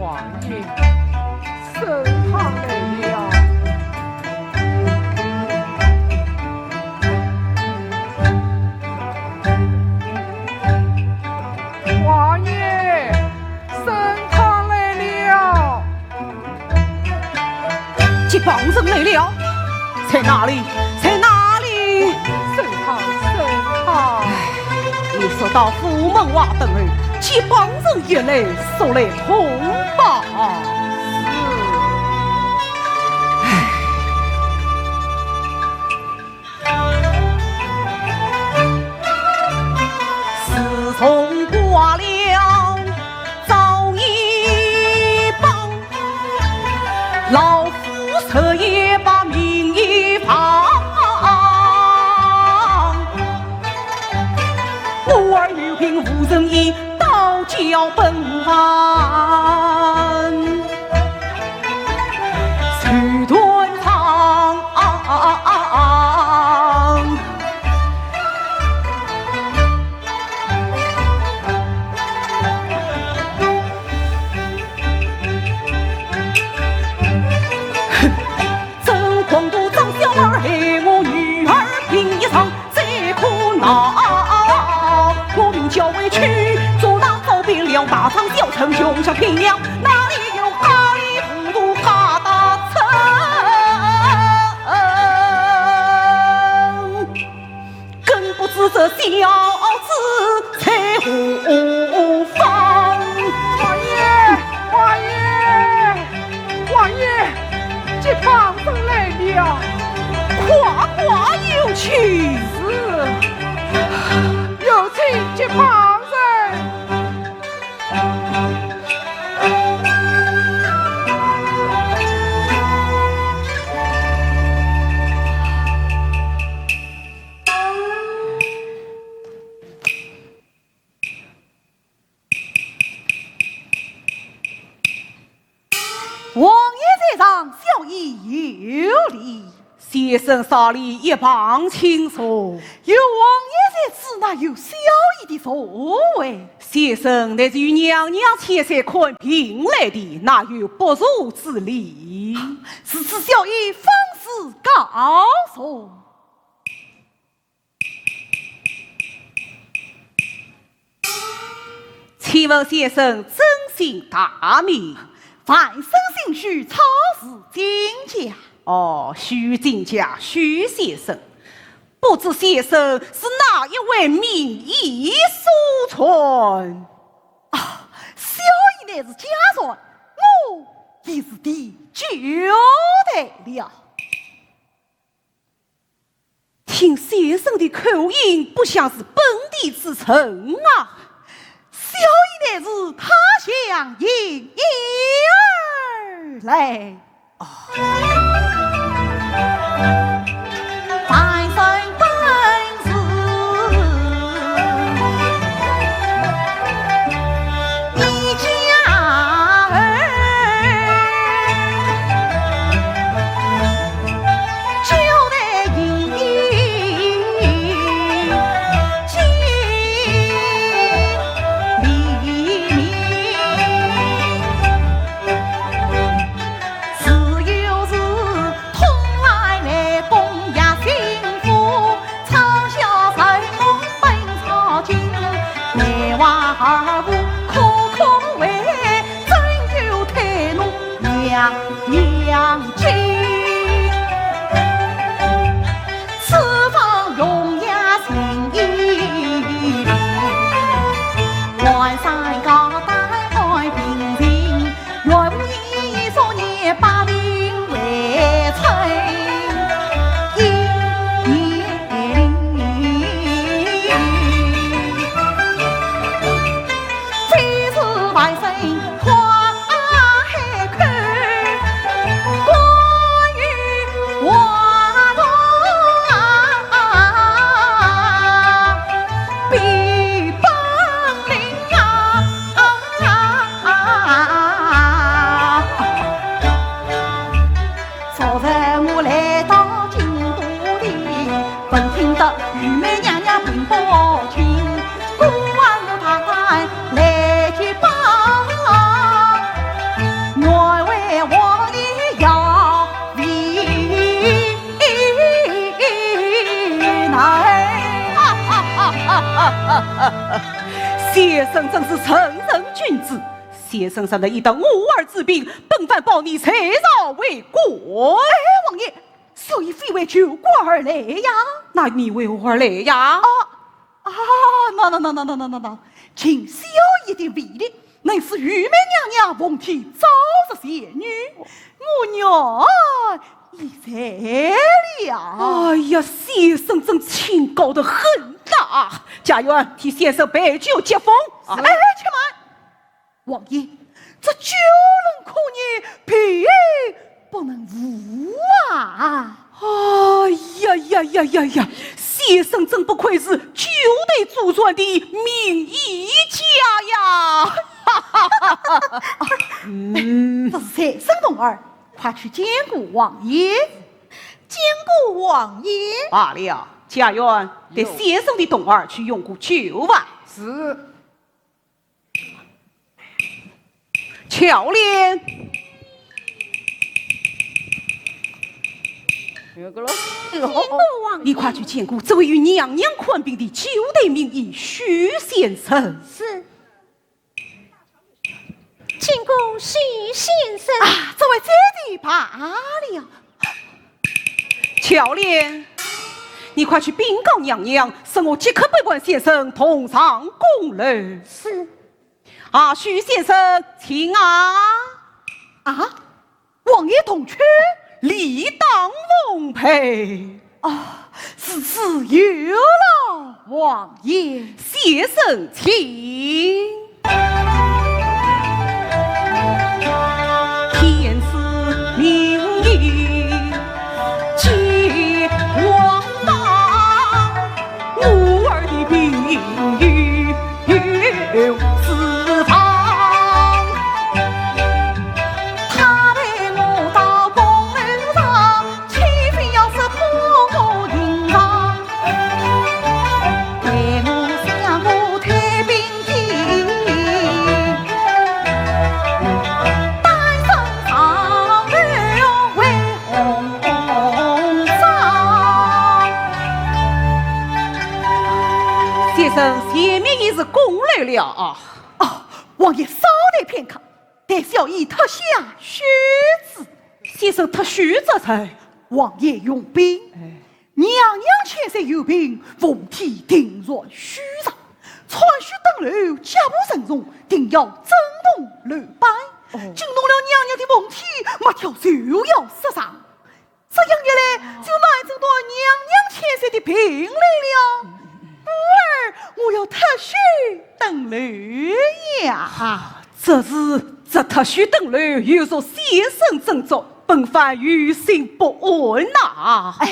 王爷，参汤来了。王爷，参汤来了。 接榜人来了，在哪里？在哪里？参汤，参汤。哎，你速到府门外等候，接榜人一来，速来通报。是。老夫日夜把名医防，我儿有病无人医，倒叫本王手断肠。真狂徒张小二害我女儿病一场，谁可恼？我命叫回去，捉拿招遍了大唐小臣，穷乡僻壤，哪里有阿里糊涂哈达城？ 更不知这小子在何方。王爷，王爷，王爷，接棒人来了。快快有请。是，有请接棒人。 王爷在上，小医有礼。先生稍立一旁请坐。有王爷在此，哪有小医的座位？先生乃是与娘娘千岁看病来的，哪有不坐之理？如此小医方始告坐。 请问先生尊姓大名？万生姓许，草字金甲。哦，许金甲，许先生，不知先生是哪一位名医所传？啊，小医乃是家传，我也是第九代了。 听先生的口音，不像是本地之人啊。小医乃是他乡莺莺而来。哦。昨日我来到京都的，闻听得御妹娘娘病不轻，故而我特来来接棒，愿为王爷药费难。先生真是圣人君子。 先生若能医得我儿之病，本藩保你在朝为官。哎，王爷，小医非为求官而来呀。那你为何而来呀？啊，啊，那，那，那，那，那，那，那，那，请小医的臂力，能使御妹娘娘奉天照日仙女，我女儿已在了。哎呀，先生真清高得很呐。家院，替先生备酒接风。哎，且慢。 王爷，这酒冷可热，便不能无啊！哎呀呀呀呀呀！先生真不愧是九代祖传的名医家呀！嗯，这是谁生童儿？快去见过王爷。见过王爷。罢了，贾元，带先生的童儿去用过酒吧。是。 巧莲，有个老师哦。你快去见过这位与娘娘看病的九代名医许先生。是。见过许先生。啊，这位姐弟罢了。 巧莲，你快去禀告娘娘，说我即刻陪伴先生同上宫楼。是。啊，许先生，请啊。啊，王爷同去？理当奉陪。啊，如此有劳王爷。先生请。 天赐名医皆王莽，我儿的名誉有四方。他陪我到宫楼上， 岂非要识破我隐藏？待我相府退兵去，单身上楼为红妆。先生，前面已是宫楼了啊。哦，王爷稍待片刻。 待小医脱下须子。先生脱须则甚？王爷用兵。哎。娘娘千岁有病，凤体定然虚弱，穿须登楼，脚步沉重，定要震动楼板。哦。惊动了娘娘的凤体，末条就要失常。 这样一来，就难诊断娘娘千岁的病来了。故而我要脱须登楼呀。啊，这是，这脱须登楼，有辱先生尊重，本藩于心不安呐。哎，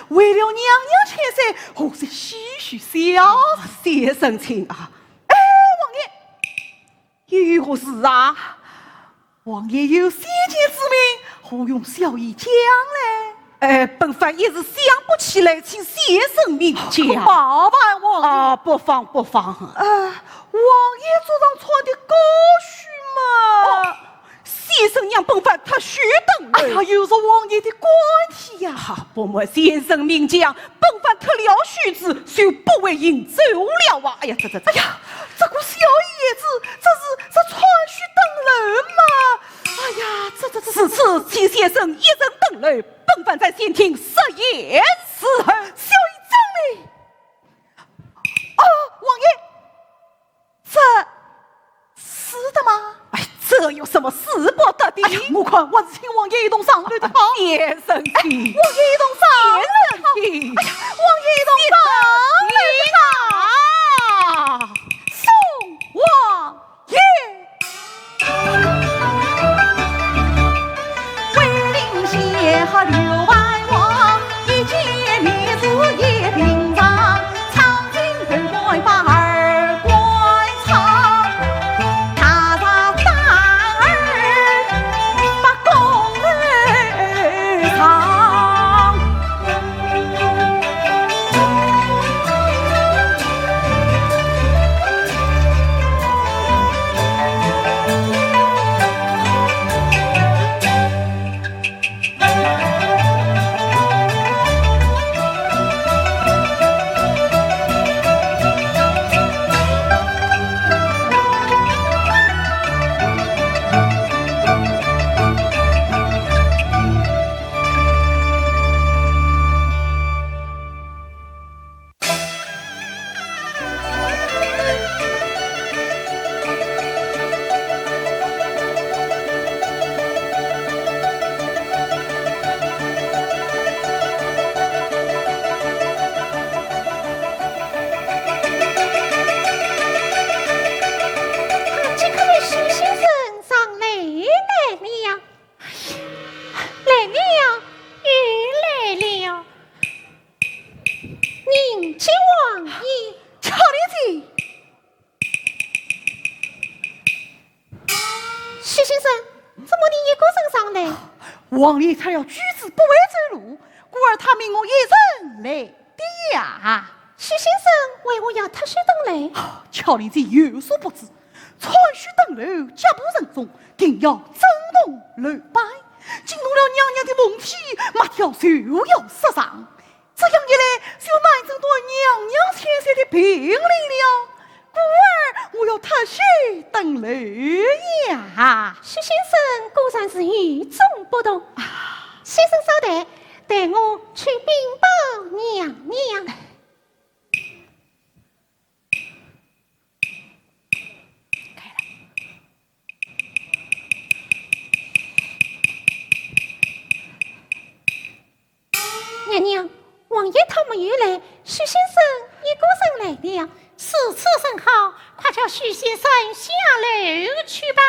为了娘娘千岁，何须虚虚小？啊，先生请啊。哎，王爷， 又有何事啊？王爷有先见之明，何用小医讲嘞？哎，本藩一时想不起来，请先生明讲。可麻烦王爷。啊，不妨，不妨。呃，王爷足上穿的高须嘛。哦，先生让本藩脱须登楼。哎呀，有辱王爷的官体呀。啊，不瞒先生明讲， 本藩脱了须子，就不会行走了啊！哎呀，这，这，这。哎呀，这个小医也知，这是，这穿须登楼嘛。哎呀，这，这，这，这。如此，请先生一人登楼，本藩在前厅设宴伺候。小医遵命。哦，王爷， 这使得吗？哎，这有什么使不得的？哎呀，我看还是请王爷一同上楼的好。先生请。哎，王爷一同上楼的好。先生请。哎呀，王爷一同上楼的好。先生请啊。送王爷。 上。王爷拆了居子不会走路，故而他命我一人来的呀。许先生为何要特许登楼？巧莲姐有所不知，拆许登楼，脚步沉重，定要震动楼板，惊动了娘娘的凤体，马跳就要失常。这样一来，就难成对娘娘千岁的凭令了。故而我要特许登楼呀。许先生果然是与众不同。先生稍待，待我去禀报娘娘。娘娘，王爷他没有来，许先生一个人来了。如此甚好，快叫许先生下楼去吧。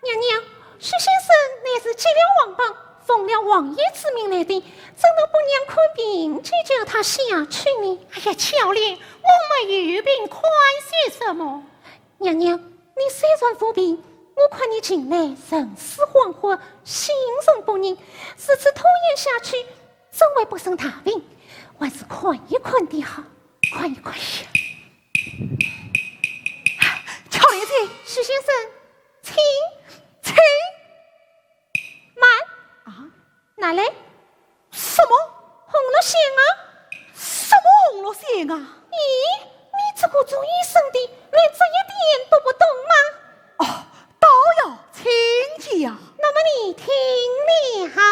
娘娘，许先生乃是结了黄榜，奉了王爷之命来的，怎能不让看病就叫他下去呢？哎呀，巧莲，我没有病，看些什么？ 娘娘，你虽然无病，我看你近来神思恍惚，心神不宁，如此拖延下去，总会不成大病，还是看一看的好，看一看呀。巧莲姐，许先生，请，请。 慢！啊？哪来？什么？红罗线啊？什么红罗线啊？咦，你这个做医生的，连这一点都不懂吗？哦，倒要请教。那么你听了。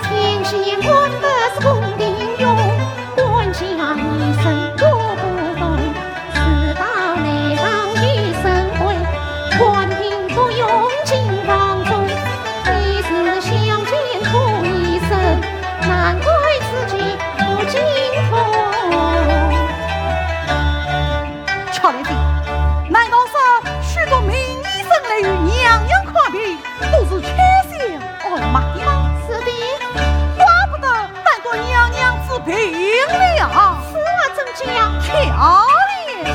千千万万不是从地狱，官家医生都不懂，自报内伤一身灰，官兵不用进房中，你是乡间苦医生，难怪自己不精通。 巧莲姐，难道说许多名医生来与娘娘看病，都是取笑二妈的吗？是的。怪不得难得娘娘治病了。是啊，怎讲？巧莲姐，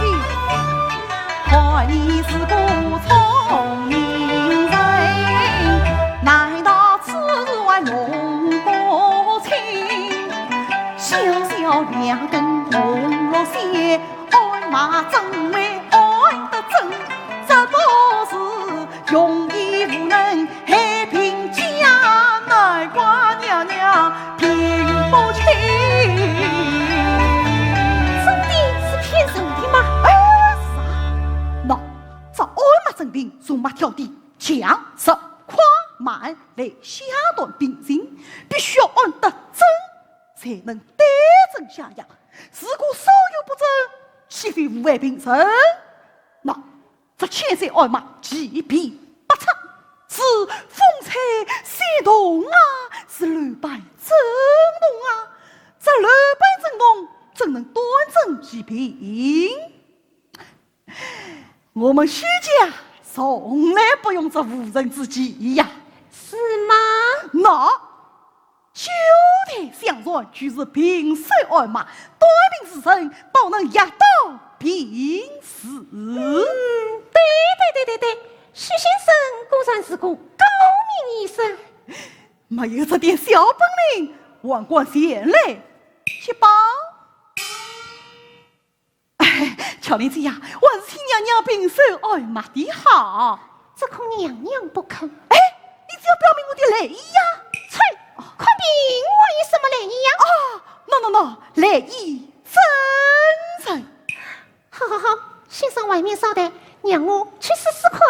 看你是个聪明人，难道此事还弄不清？小小两根红罗线， 俺妈怎会安得准？这不是容易无能害病家，难怪娘娘病不轻。真的是骗人的吗？哎，是啊。喏，这俺妈生病，从马跳的强弱快慢来下断病情，必须要安得准，才能对症下药。 如果稍有不准，岂非误害病人？那这千岁俺妈奇病百出，是风吹雪动啊，是楼板震动啊，这楼板震动怎能断症治病？我们许家从来不用这无人之计呀。是吗？那 九代相传，就是平手俺妈，断病治身，保能药到病除。嗯，对对对对对，许先生果然是个高明医生。没有这点小本领，还敢前来揭榜？ 哎，巧莲姐呀，还是请娘娘平手俺妈的好。只恐娘娘不肯。哎，你只要表明我的来意呀。切，看病还有什么来意呀？哦，喏喏喏，来意真诚。好好好，先生外面稍待，让我去试试看。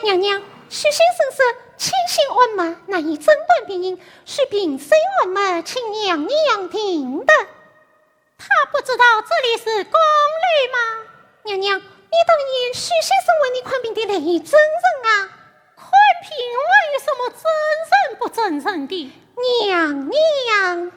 娘娘，许先生说，千岁俺妈难以诊断病因，需平手俺妈请娘娘定夺。他不知道这里是宫里吗？娘娘，你当然许先生为你看病的来意真诚啊。 看病还有什么真诚不真诚的？娘娘。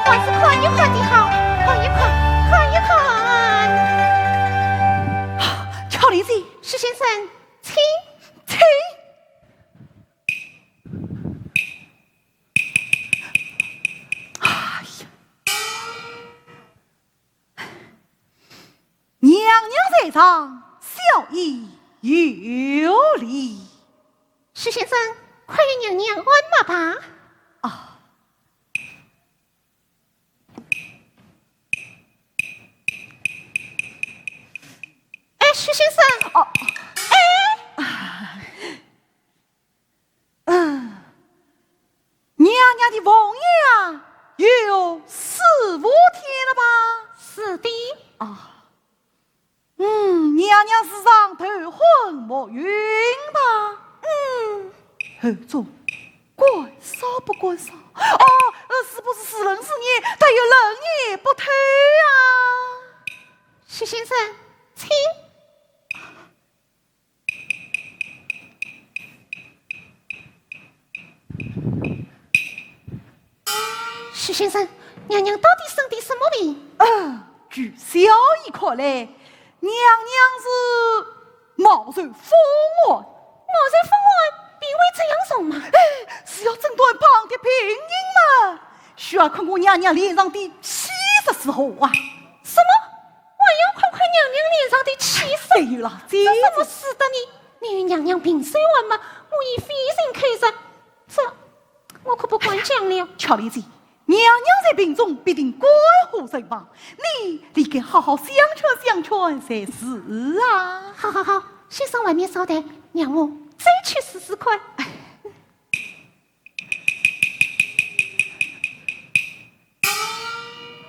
还是看一看的好，看一看，看一看。巧莲姐，石先生，请，请。哎呀，娘娘在上，小医有礼。石先生，快与娘娘按脉吧。啊。 哎，石先生。哦。哎。啊，娘娘的凤眼啊，有四五天了吧？是的。啊。嗯，娘娘是上头昏目眩吧？嗯。后中，干烧不干烧？哦，呃，是不是时冷时热，她又冷也不透啊？ 石先生，请。石先生，娘娘到底生的什么病？呃，据小医看来，娘娘是 冒受风寒。冒受风寒，病会这样重吗？哎，是要诊断病的病因嘛，需要看看娘娘脸上的气色如何啊。什么？还要看看娘娘脸上的气色？对了，这这怎么使得呢？你与娘娘平手按脉，我已费心开药，这 我可不敢讲了。巧莲姐，娘娘在病中必定肝火身亡，你理该好好相劝相劝才是啊。好好好，先生外面稍待，让我再去试试看。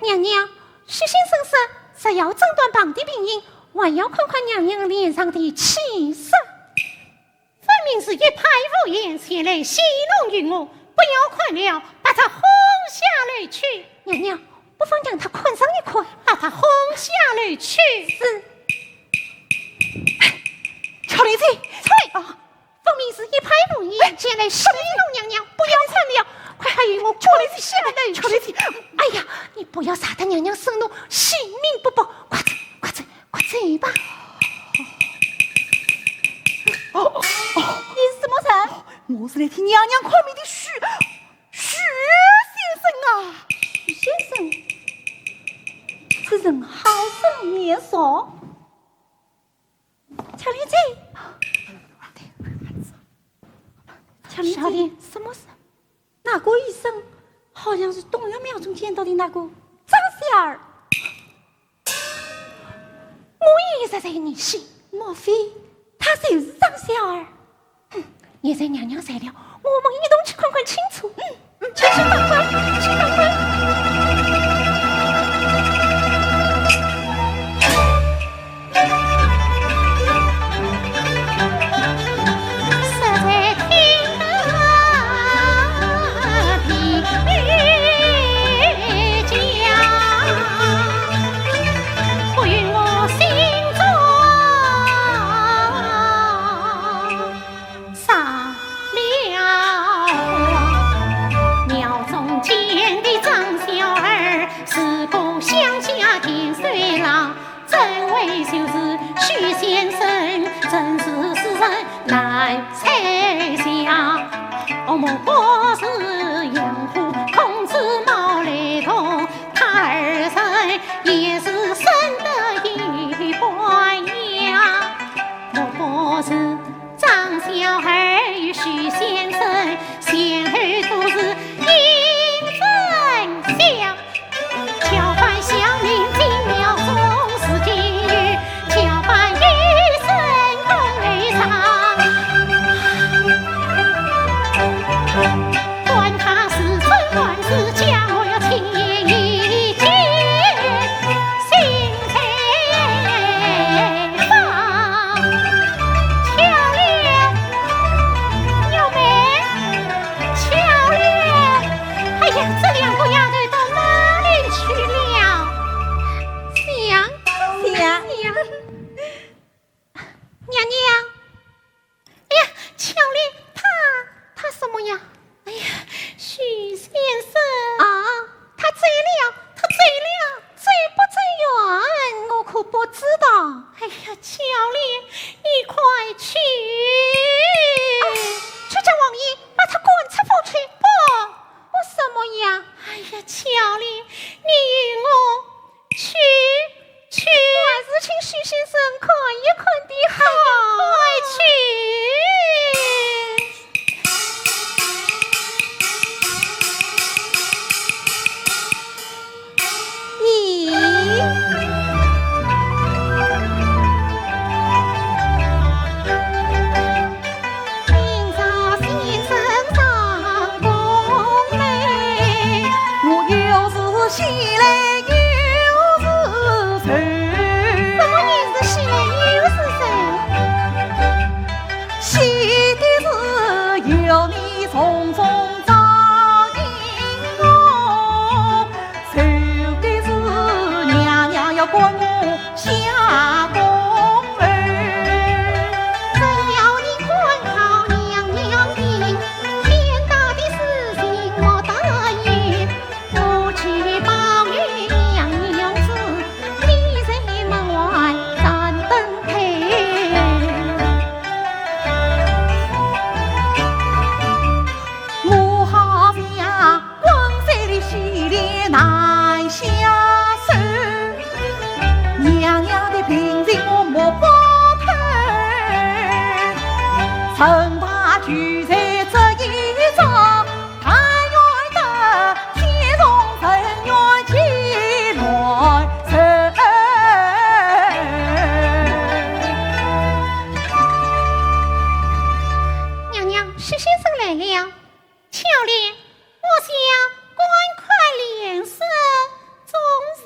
娘娘，石先生说，若要诊断病的病因，还要看看娘娘脸上的气色。 分明是一派胡言，前来戏弄于我，不要看了，把他轰下楼去。娘娘，不妨让他看上一看。把他轰下楼去。是。巧莲姐，出来！啊，分明是一派胡言，前来戏弄娘娘，不要看了，快快与我滚下楼去。巧莲姐，哎呀，你不要惹得娘娘生怒，性命不保，快走，快走。 快走吧。哦，哦，你是什么人？我是来替娘娘看病的许，许先生啊。许先生？此人好生面熟。巧莲姐。巧莲姐。小姐，什么事？那个医生好像是东岳庙中见到的那个张小二。 我也一直在疑心。莫非他就是张小二？哼，现在娘娘在了，我们一同去看看清楚。嗯，嗯，去，去看看，去看看。成大聚财这一朝，但愿得天同人愿齐来成。娘娘，石先生来了。 巧莲，我想观看脸色，总算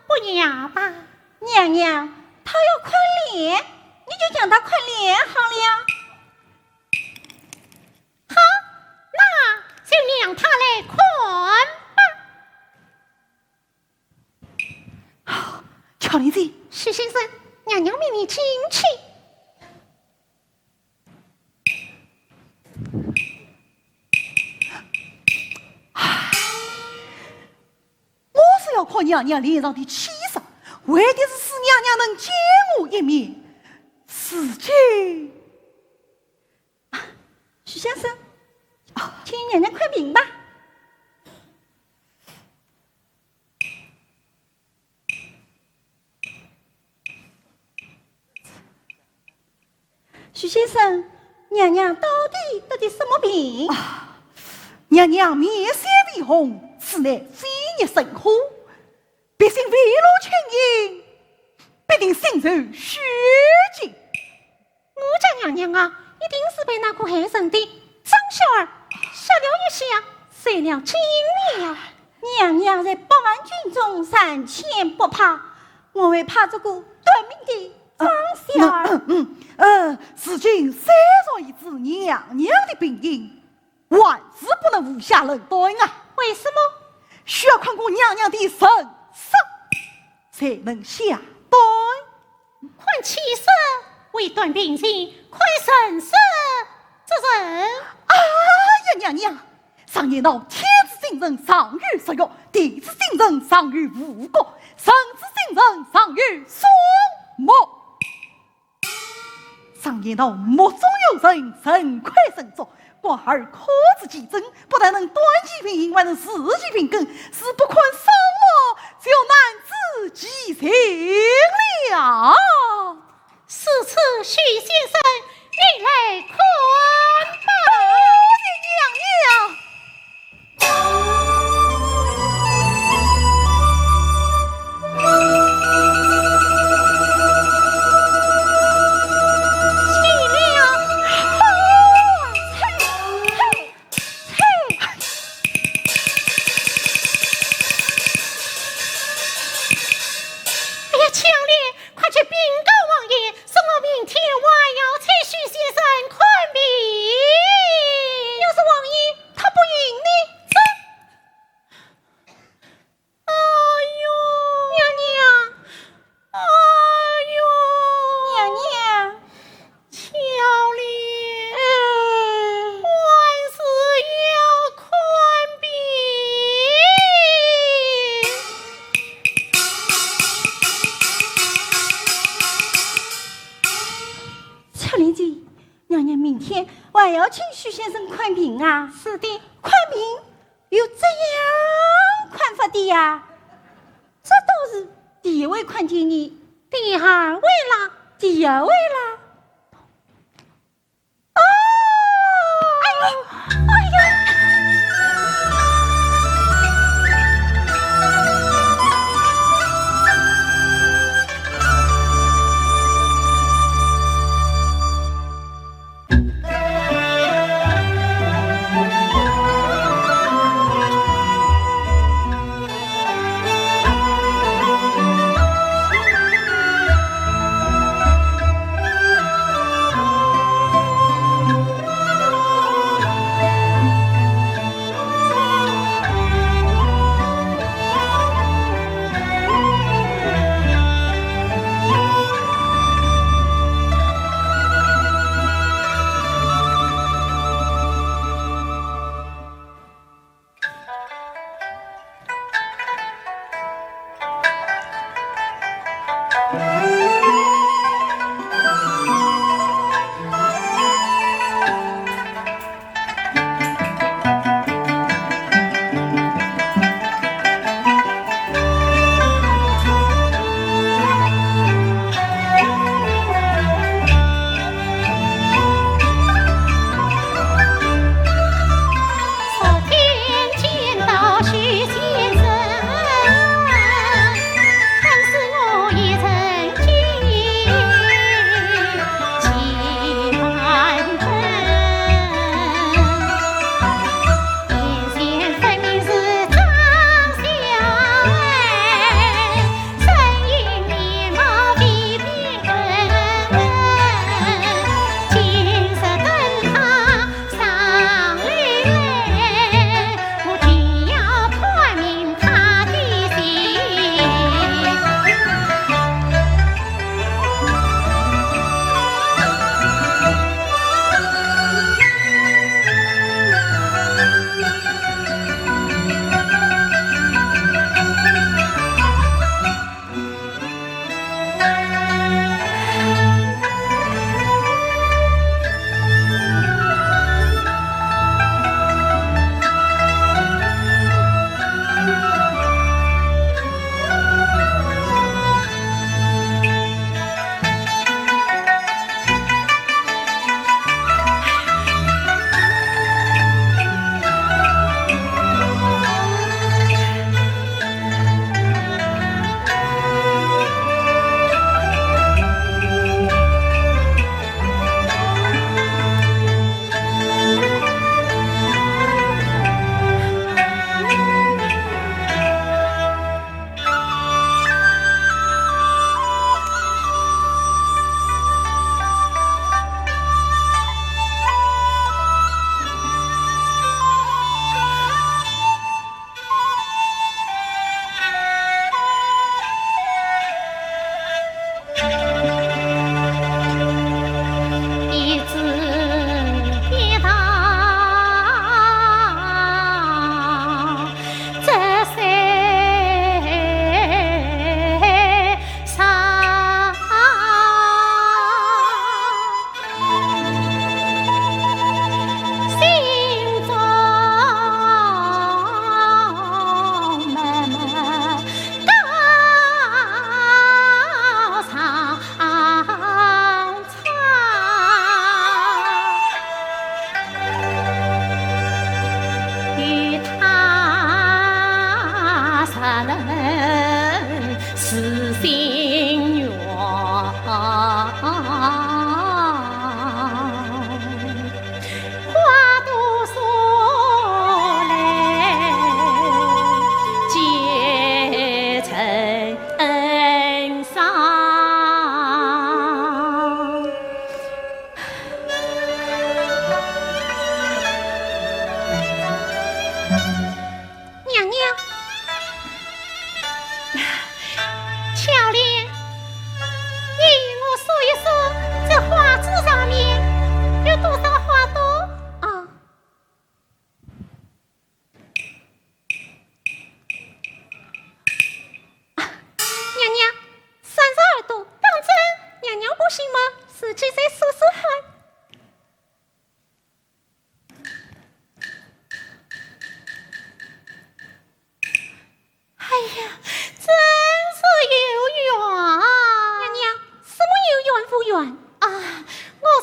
不雅吧？娘娘，他要看脸，你就将他看脸好了。好，那就让他来看吧。巧莲姐，石先生，娘娘命你进去。 我是要看娘娘脸上的气色，为的是使娘娘能见我一面。如今，啊，徐先生，啊，请娘娘看病吧。 徐先生，娘娘到底得的什么病？啊，娘娘面色微红，此乃肺热生火，必定肺痨侵引，必定心受虚惊。我家娘娘啊，一定是被那个害人的张小二吓了一吓，受了惊了。娘娘在百万军中三千不怕，我还怕这个短命的 张小二。嗯，嗯，嗯，呃，如今虽然已知娘娘的病因，还是不能胡瞎论断啊。为什么？需要看过娘娘的神色，才能下断。看气色为断病情，看神色则甚。哎呀，娘娘， 常言道，天之精神，藏于日月；地之精神，藏于五谷；人之精神，藏于树木。常言道，目中有神，神亏神足。观二可知其真，不但能断其病因，还能治其病根。如不看双目，就难知其情了。 如此，徐先生，你来看吧。多谢娘娘。起了。嘿，嘿。 嘿！哎呀，巧莲，快去禀告王爷，说我明天还要请徐先生看病。要是王爷他不允呢？这…… 哎呦，娘娘，哎呦，娘娘，巧莲，嗯，还是要看病。巧莲姐，娘娘明天还要请徐先生看病啊？是的。看病？ 有这样看法的呀？这倒是第一回看见你。第二回啦。第二回啦。哦！哎呦，哎呦！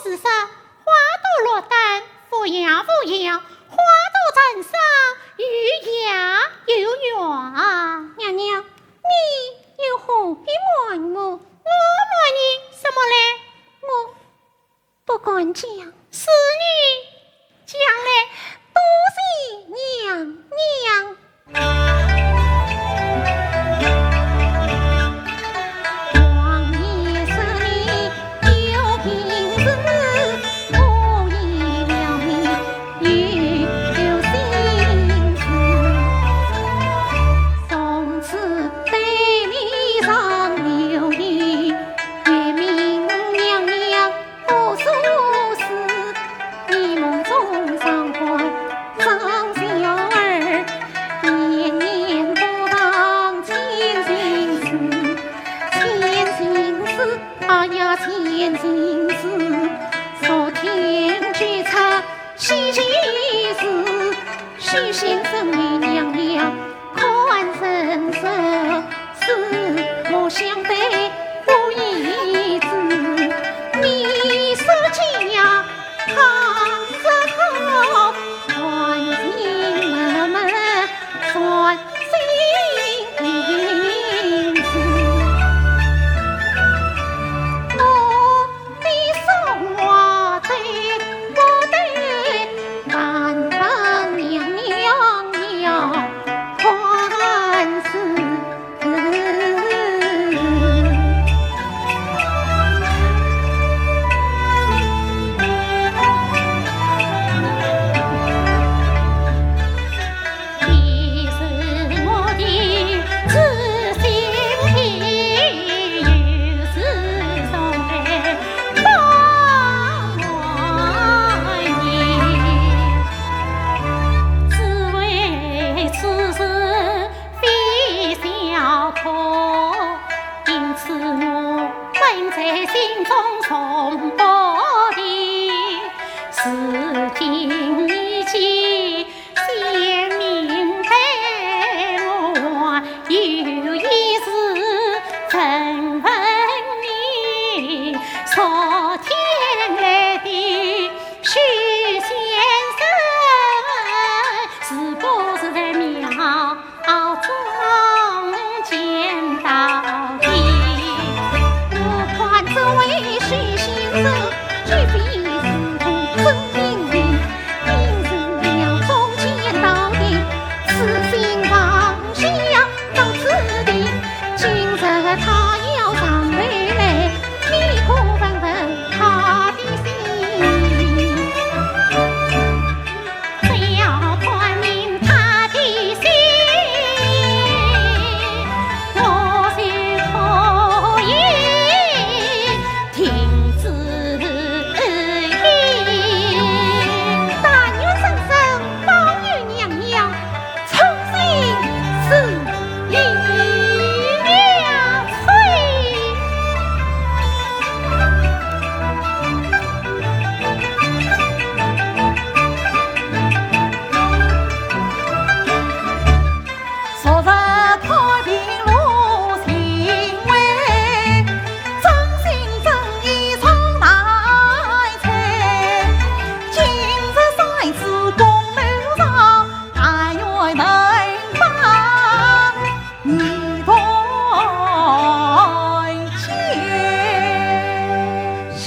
是说花朵落丹，忽黄忽黄，花朵成双，又谢又怨。娘娘，你又何必瞒我？我瞒你什么嘞？我不敢讲。是你讲嘞。多谢娘娘。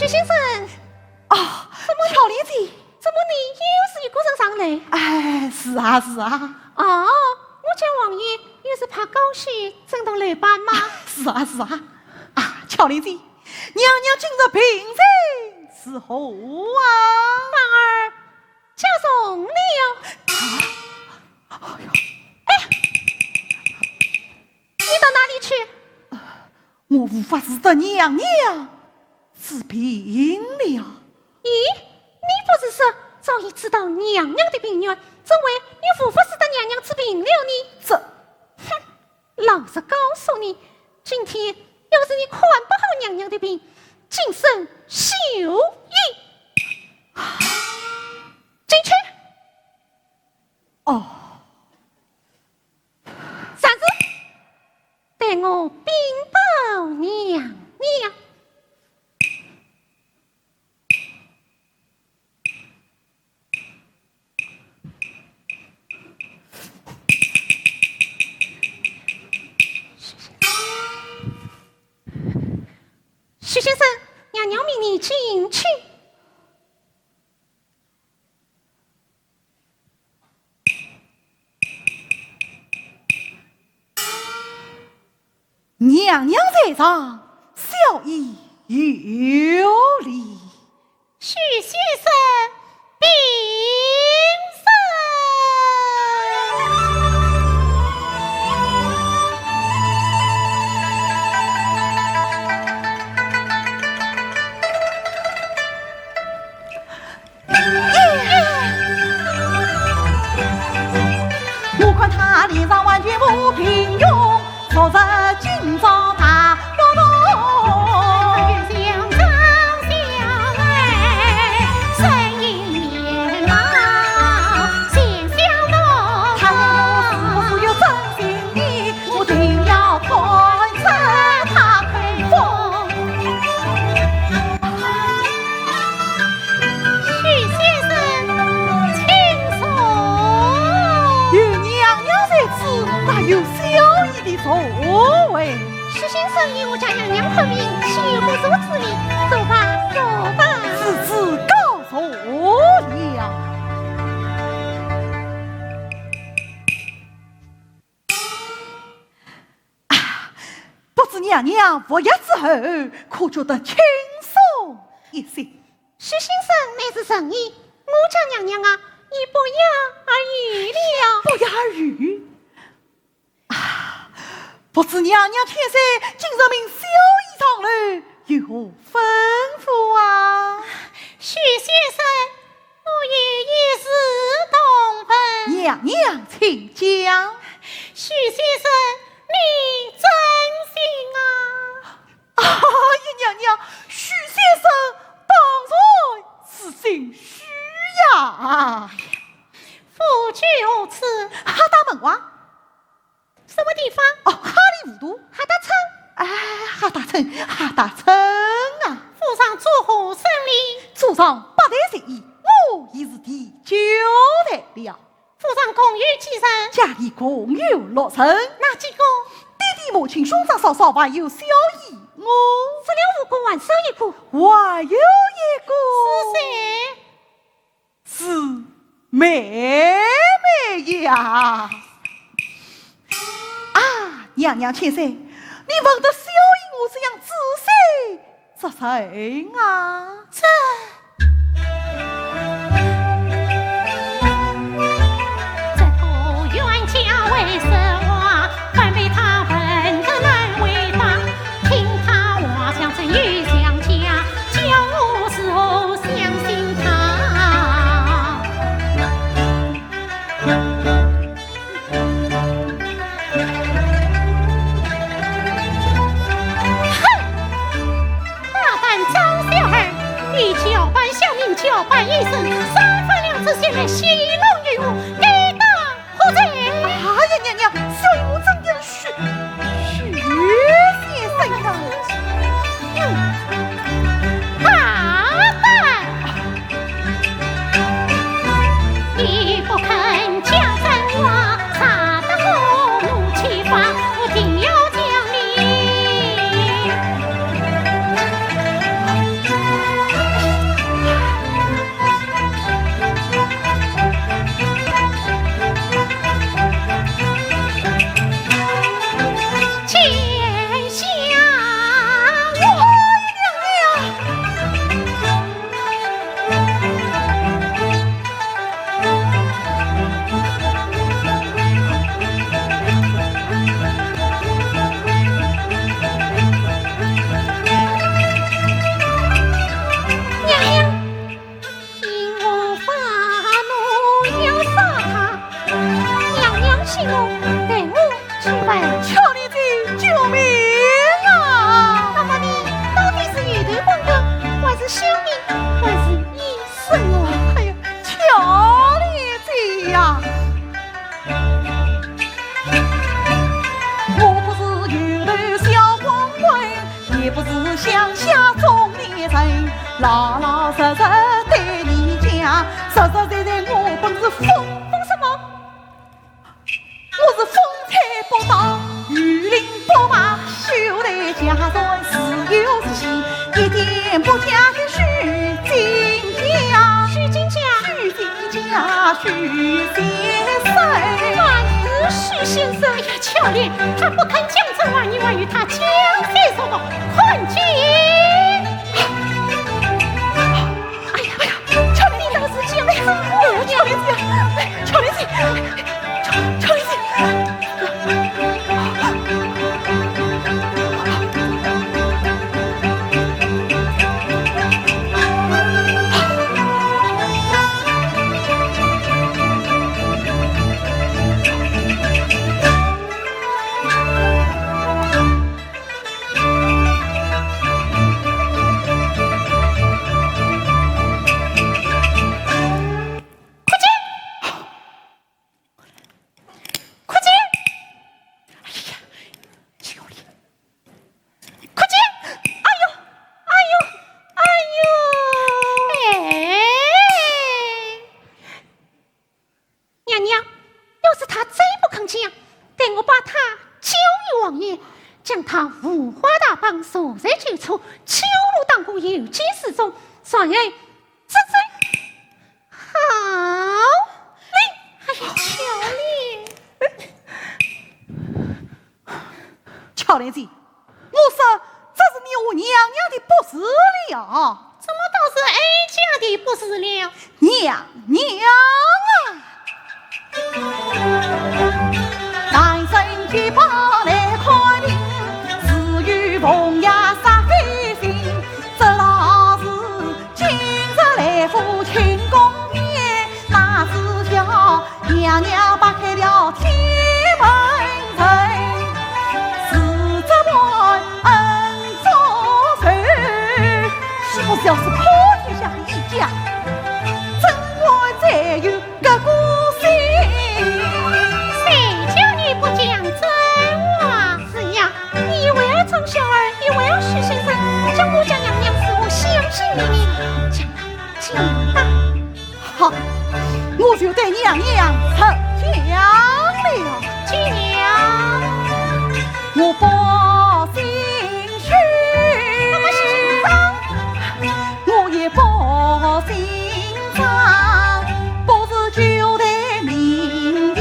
许先生。啊，怎么巧莲姐。怎么你又是一个人上来？哎，是啊，是啊。哦，我家王爷又是怕高兴，正动楼板吗？是啊，是啊。啊，巧莲姐，娘娘今日病情如何啊？反而加重了。哎，你到哪里去？我无法治得娘娘之病了。咦，你不是说早已知道娘娘的病源，怎会又无法治得娘娘之病了呢？这，哼，老实告诉你，今天要是你看不好娘娘的病，今生休矣。进去。哦。站住！ 待我禀报娘娘。先生，娘娘命你进去。娘娘在上，小医有礼。 许先生平身。我看他脸上完全无平容，昨日今朝大不同。他是不是有真心意？我定要看穿他口风。 许先生，请坐。有娘娘在此，哪有小医的座位？许先生与我家娘娘看病，岂有不坐之理？坐吧，坐吧。如此告坐了。 啊，不知娘娘服药之后，可觉得轻松一些？许先生乃是神医，我家娘娘啊，已不药而愈了。不药而愈？啊，不知娘娘千岁今日命小医上楼，有何吩咐啊？许先生， 我有一事同问。娘娘请讲。许先生，你尊姓啊？哎呀，娘娘，许先生当然是姓许呀。府居何处？哈达门外。 什么地方？哦，哈里糊涂。哈达村。哎，哈达村，哈达村啊。府上作何生理？祖上八代传医，我亦是第九代了。府上共有几人？家里共有六人。哪几个？爹爹、母亲、兄长、嫂嫂，还有小医我。除了五个，还少一个。还有一个。是谁？ 是妹妹呀。啊，娘娘千岁，你问得小医我这样仔细作甚啊？这…… 哼！大胆张小二，你叫板小民，叫板医生，三番两次前来戏弄于我，你当 何罪？哎呀，娘娘，小医我真的是许，许仙生啊。嗯，大胆！你不肯讲真话，惹得我怒气发，我定要将你 见笑。哎呀，娘娘！娘娘！ 听我把奴要杀他，娘娘请我陪我去问。求你的救命啊！那么你到底是油头光棍，还是乡民，还是医生啊？哎呀，求你的呀！ 我不是油头小光棍，也不是乡下中年人，老老实实对你讲，实实在在我本是疯。疯什么？我是疯推不倒，雨淋不怕，秀才家传自幼自习，一不嫁的许金家，许金家，许金家，许先生。万事许先生。哎呀，巧莲，她不肯讲真话，你还与她讲些什么？看剑！哎呀，哎呀，巧莲，你倒是讲真话。巧莲姐，哎，巧莲姐，巧，巧莲姐。 快点！哎呀，巧莲，快点！哎呦，哎呦，哎！娘娘，要是她再不肯讲，待我把她交与王爷，将她五花大绑，束在九处，弃我当个游街示众，然后 这，这，好嘞！哎呀，巧莲。巧莲姐，我说这是你和娘娘的不是了。怎么倒是哀家的不是了？娘娘啊！ 岂不是要是破天下的一家，怎会再有 这个心。谁叫你不讲真话？是呀，你为儿张小二，你为儿许先生，叫我家娘娘如何相信你呢？讲吧，讲吧。好，我就对娘娘实讲了。讲。我不信 什么事情？我也不姓张，不是九代名第，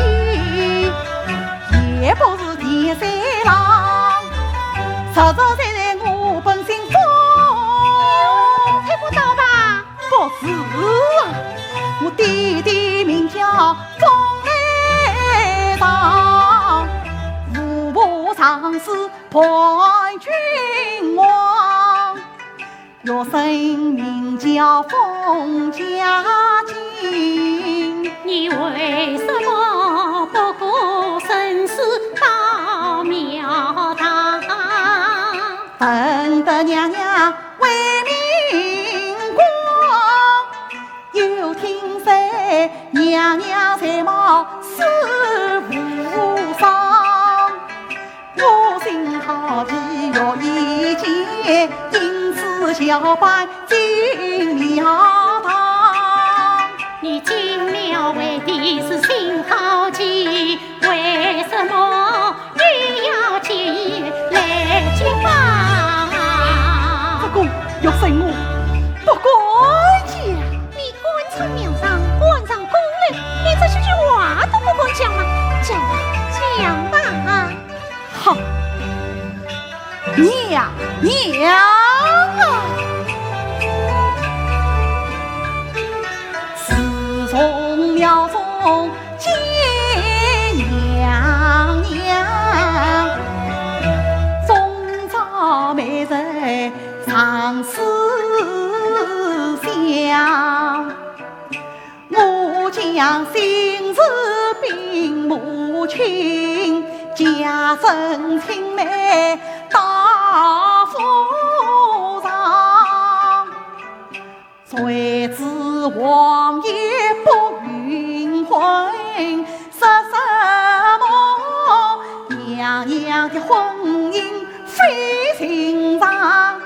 也不是田三郎，实实在在我本姓封。你猜不到吧？不是啊，我爹爹名叫封来堂，父母常是 伴君王，学生名叫封家进。你为什么不顾身世到庙堂？闻得娘娘威名广， 又听说娘娘才貌似无双，我心好奇欲一见，因此假扮进庙堂。你进庙为的是心好奇，为什么 你要紧来接吧。这个学生我不敢讲。你敢出庙堂，敢上宫楼，你这几句话都不敢讲吗？讲吧，讲吧。好，娘娘啊！自从庙中 见娘娘，终朝每日常思想。我将心事禀母亲，家政青梅到府上。 谁知王爷不允婚，说什么娘娘的婚姻非寻常，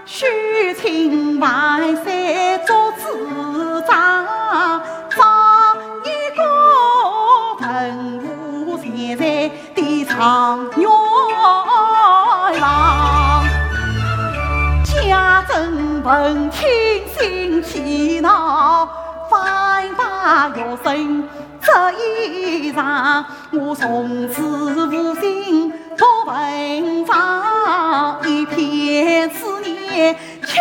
许亲万岁做主张，找一个文武全才 的状元郎，家政不啊，学生这一场，我从此无心读文章，一片思念去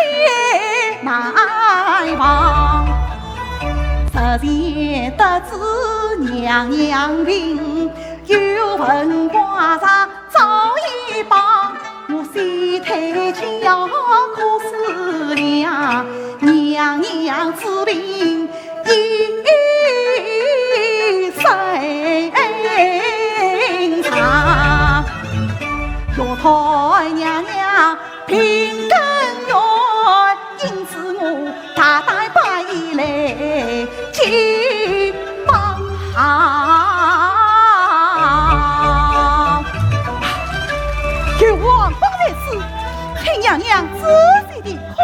难忘。实在得知娘娘病，有文挂茶 照一把，我心头情要苦思量，娘娘之病已深长。要待娘娘病更愈，因此我大胆摆宴来祭拜。 有皇榜在此，请娘娘仔细地看。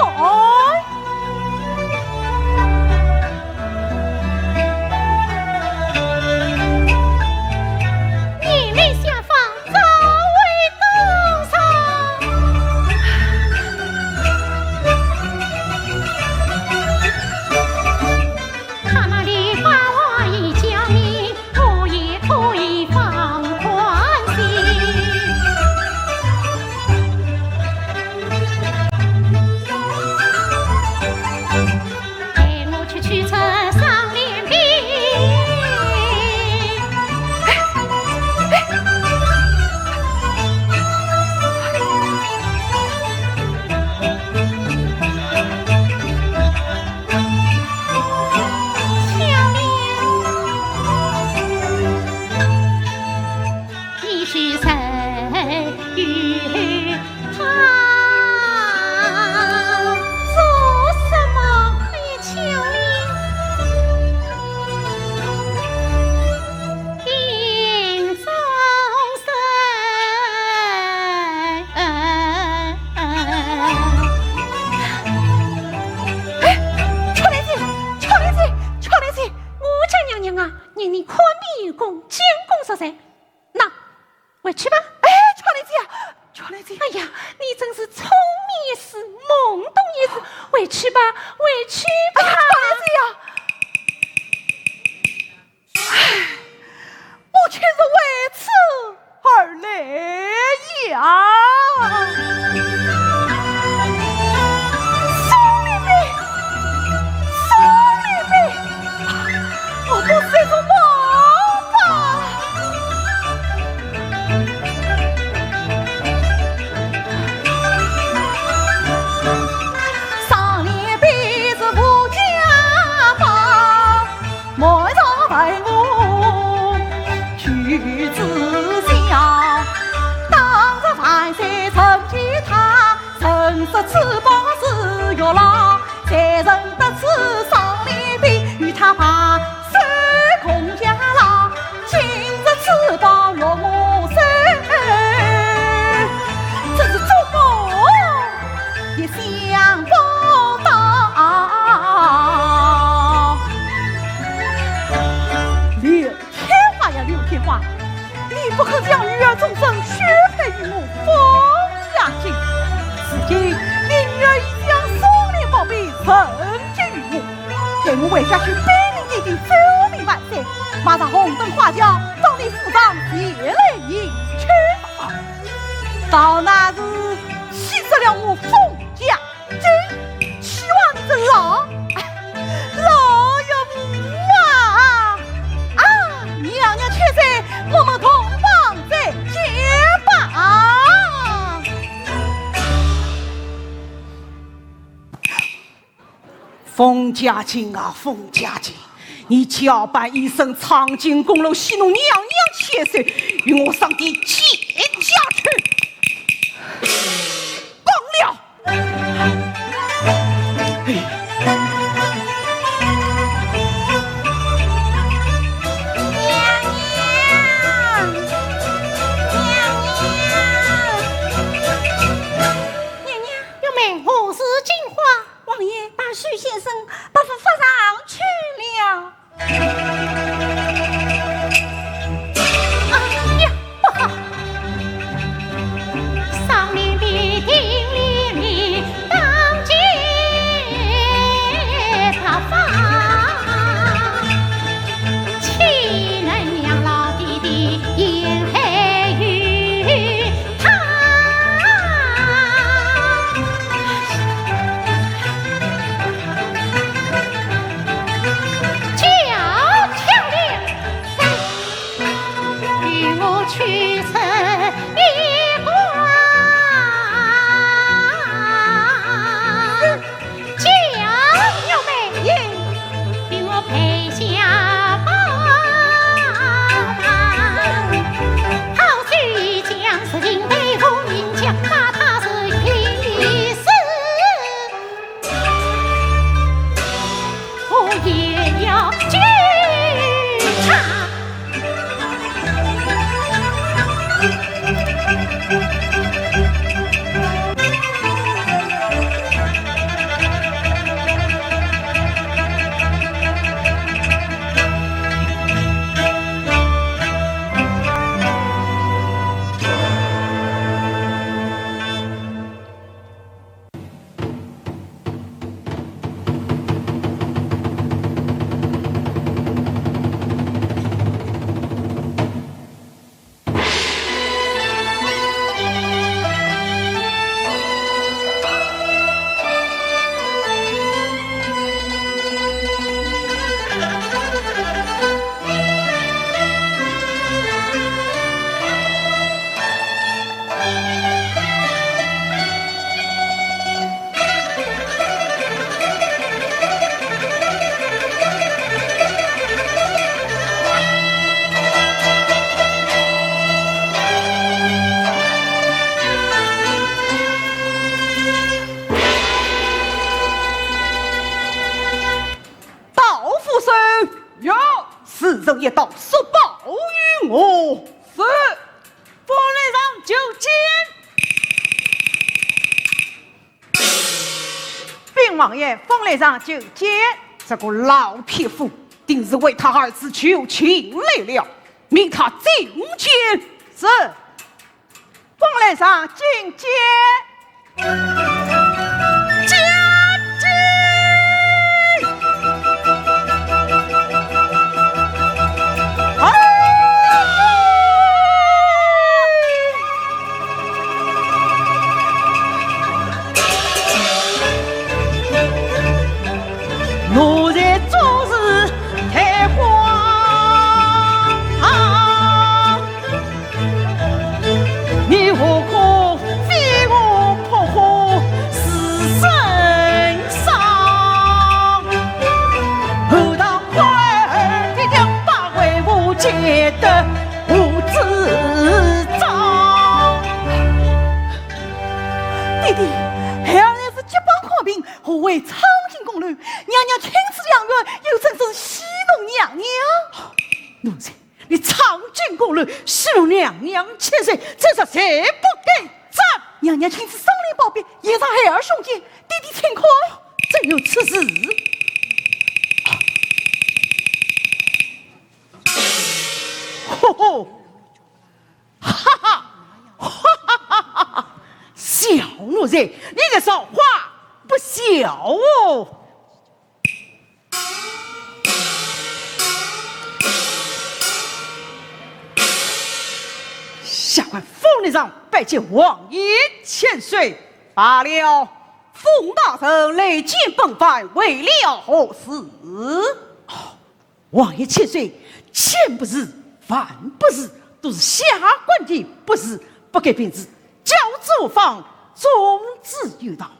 年历下方早未登上。他那里把我已叫你 我也可以放宽心。陪我去取这双莲饼。 你是谁？与他做什么？哎呀，巧莲。定终身。哎，巧莲姐，巧莲姐，巧莲姐，我家娘娘啊， 念你看病有功，将功赎罪。喏，回去吧。哎，巧莲姐啊，巧莲姐。哎呀，你真是聪明一世，懵懂一时。回去吧，回去吧。哎呀，巧莲姐呀。唉，母亲是为此 而来呀。送你们，送你们，我不是一种王八。上联必是无家宝。 满朝文武举子笑，当着万岁陈其他，谁说此宝是月老，谁认得此双莲饼，与他把守共家老，今日此宝落我手，真是做梦 也想不到。刘天华呀，刘天华，你不肯将女儿终身许配于我封家进，如今你女儿已将双莲宝贝赠给于我，待我回家去禀明爹爹，奏明万岁，马上红灯花轿到你府上前来迎娶。 倒那是气死了我封家进，气坏你这老，哎，老岳父啊！啊，娘娘千岁，我们同房再见吧。 封家进啊，封家进，你假扮医生，闯进宫楼，戏弄娘娘千岁，与我上殿见驾去！罢了！娘娘，娘娘，娘娘，玉梅，何事惊慌？ 王爷把许先生把他发上去了。哎呀，不好，有。此人一到，速报与我。是。风来上求见。禀王爷，风来上求见。这个老匹夫，定是为他儿子求情来了，命他进见。是。风来上进见。见见。啊！奴才做事太荒唐。 你何苦飞蛾扑火是身上？何当快儿这条八位无解的无知招？弟弟，孩儿乃是急报官兵，护卫苍井宫楼，娘娘亲赐良缘，又怎是戏弄娘娘？奴才， 你闯进宫楼，戏弄娘娘千岁，这是罪不该斩。娘娘亲赐双连宝笔，也上孩儿胸前，弟弟请看。真有此事？吼吼，哈哈，哈哈哈哈！小奴才，你的造化不小哦。 下官风来上拜见王爷千岁。罢了，风大人来见本藩为了何事？哦，王爷千岁，千不是，万不是，都是下官的不是，不该平时教子无方，总之有道。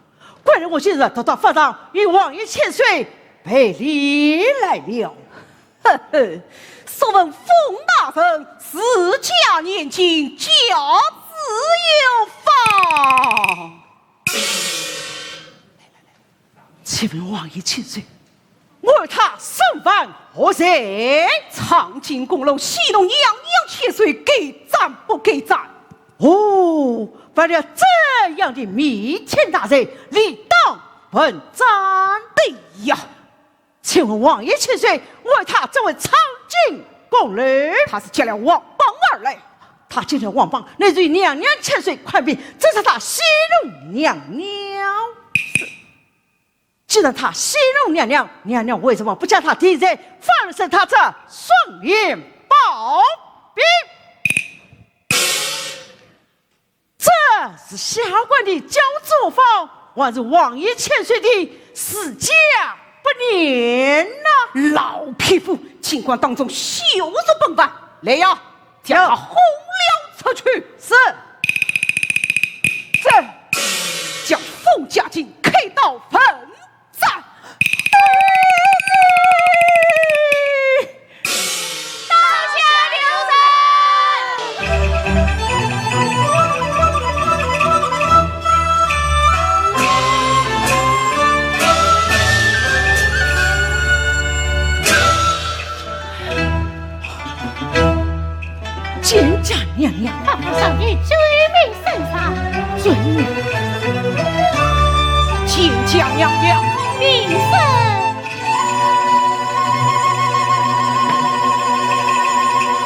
怪我今日特到法场，与王爷千岁赔礼来了。呵呵，素闻风大人治家严谨，教子有方。请问王爷千岁， 我与他身犯何罪？闯进宫楼，戏弄娘娘千岁，该斩不该斩？哦，犯了这样的弥天大罪，理当问斩。对呀，请问王爷千岁，我与他怎会闯进宫楼？他是劫了王棒而来。他劫了王棒，乃是与娘娘千岁看病，这是他戏弄娘娘。 既然他戏弄娘娘，娘娘为什么不将他定罪，反而赐他这双连宝笔？这是下官的教子无方，还是王爷千岁的治家不严呐？老匹夫，竟敢当众羞辱本藩！来呀， 将他轰了出去。是。这，将风家进开刀问斩。刀下留人。 见驾娘娘。法场上有罪名圣上。罪名？见驾娘娘。平身。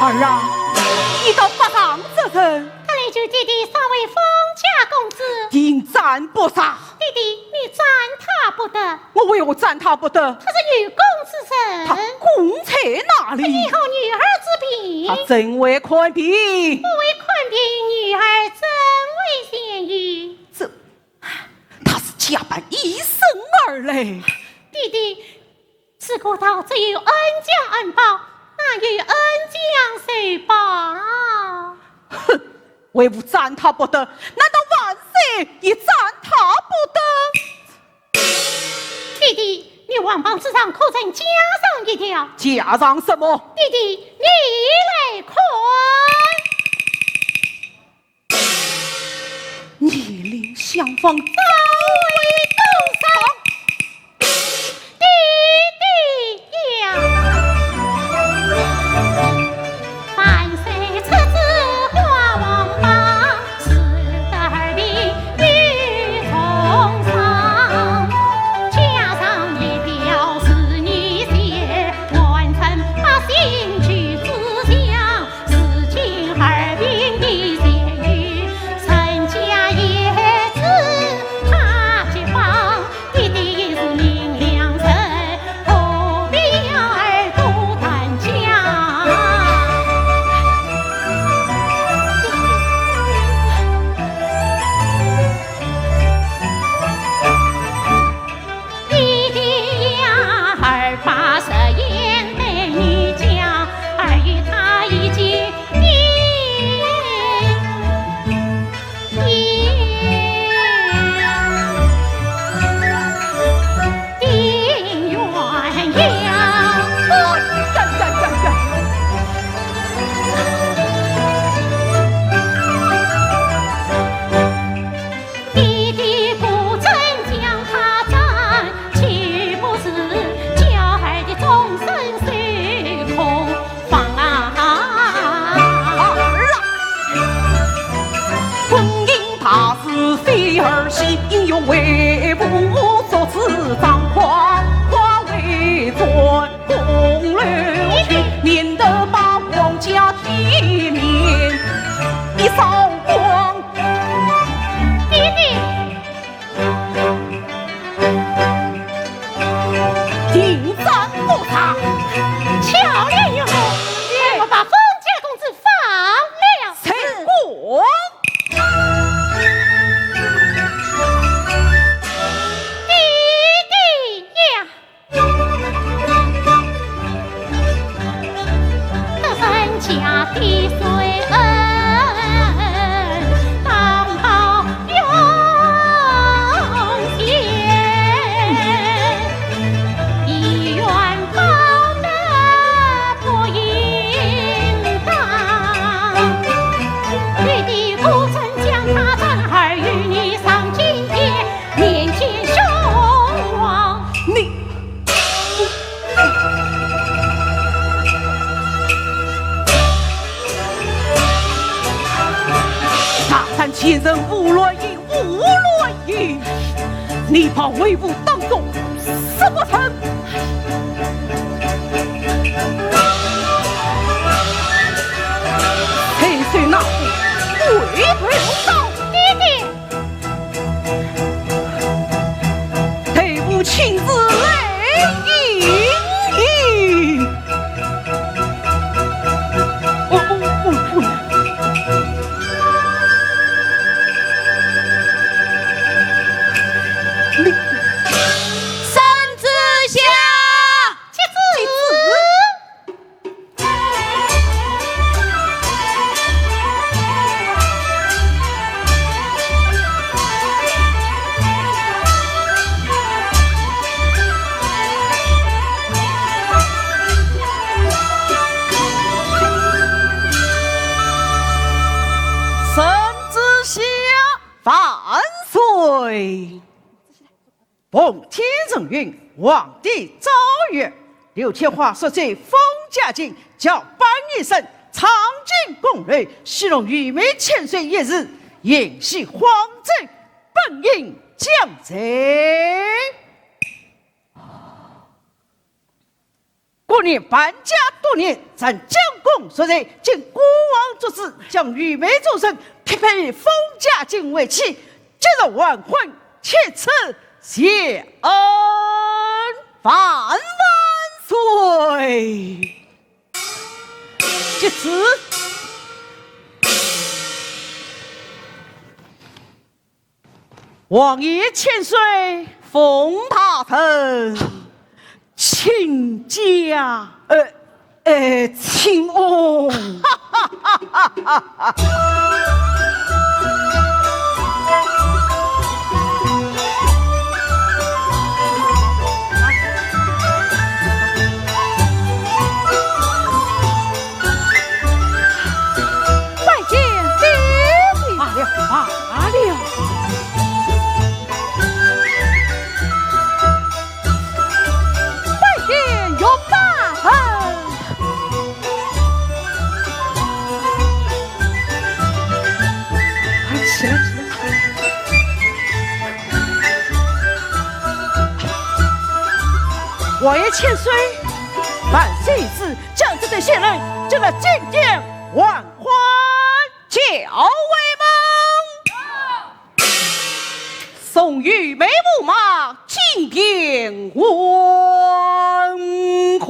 儿啊，你到法场作甚？特来求弟弟赏为封家公子。定斩不赦。弟弟，你斩他不得。 我为何斩他不得？他是有功之人。他功在哪里？他医好女儿之病。他怎会看病？不会看病，女儿怎会痊愈？这，他是假扮医生而来。弟弟，此古道只有恩将恩报，哪有恩将仇报？哼，为父斩他不得，难道万岁也斩他不得？ 弟弟，你王棒之上可曾加上一条？加上什么？弟弟，你来看。年龄相仿，早为多少？弟弟呀！他是眼对你讲，二爷他已经定，定鸳鸯。哦，呀呀呀呀！爹爹不准将她斩，岂不是叫害得众生受苦？ 放啊！儿啊！婚姻大事非儿戏，应由为父做主张，快快回转宫楼去，免得把皇家体面一扫光。爹爹， 定斩不赦。巧莲有误，待我把封家公子放了。是。爹爹呀！ 得人家的水恩，当报永谢，一元报得不应当。爹爹不曾将她斩，儿与你上金殿，面见兄王。你 大胆贱人，胡乱言，胡乱言！你把为父当作什么人？退走那个鬼头刀！爹爹！ 待我亲自来迎你。哦，哦，哦，哦。你，三子下。接旨。 圣旨下，万岁！ 奉天承运，皇帝诏曰：刘天华速奏封家金，叫班医生唱经供楼，戏弄御妹千岁一事，引起荒罪，本应降罪。 故念班家多年，曾将功赎罪，经孤王作主，将御妹周生匹配封家金为妻，今日完婚，且赐谢恩。万万岁！接旨。 王爷千岁，封大人请驾。呃，呃，请安。拜见爹爹。罢了，罢了。拜见岳大人。哎，起来，起来，起来。 王爷千岁，万岁旨，将这对新人进了金殿，完婚。校尉们，送御妹舞马，进殿完婚。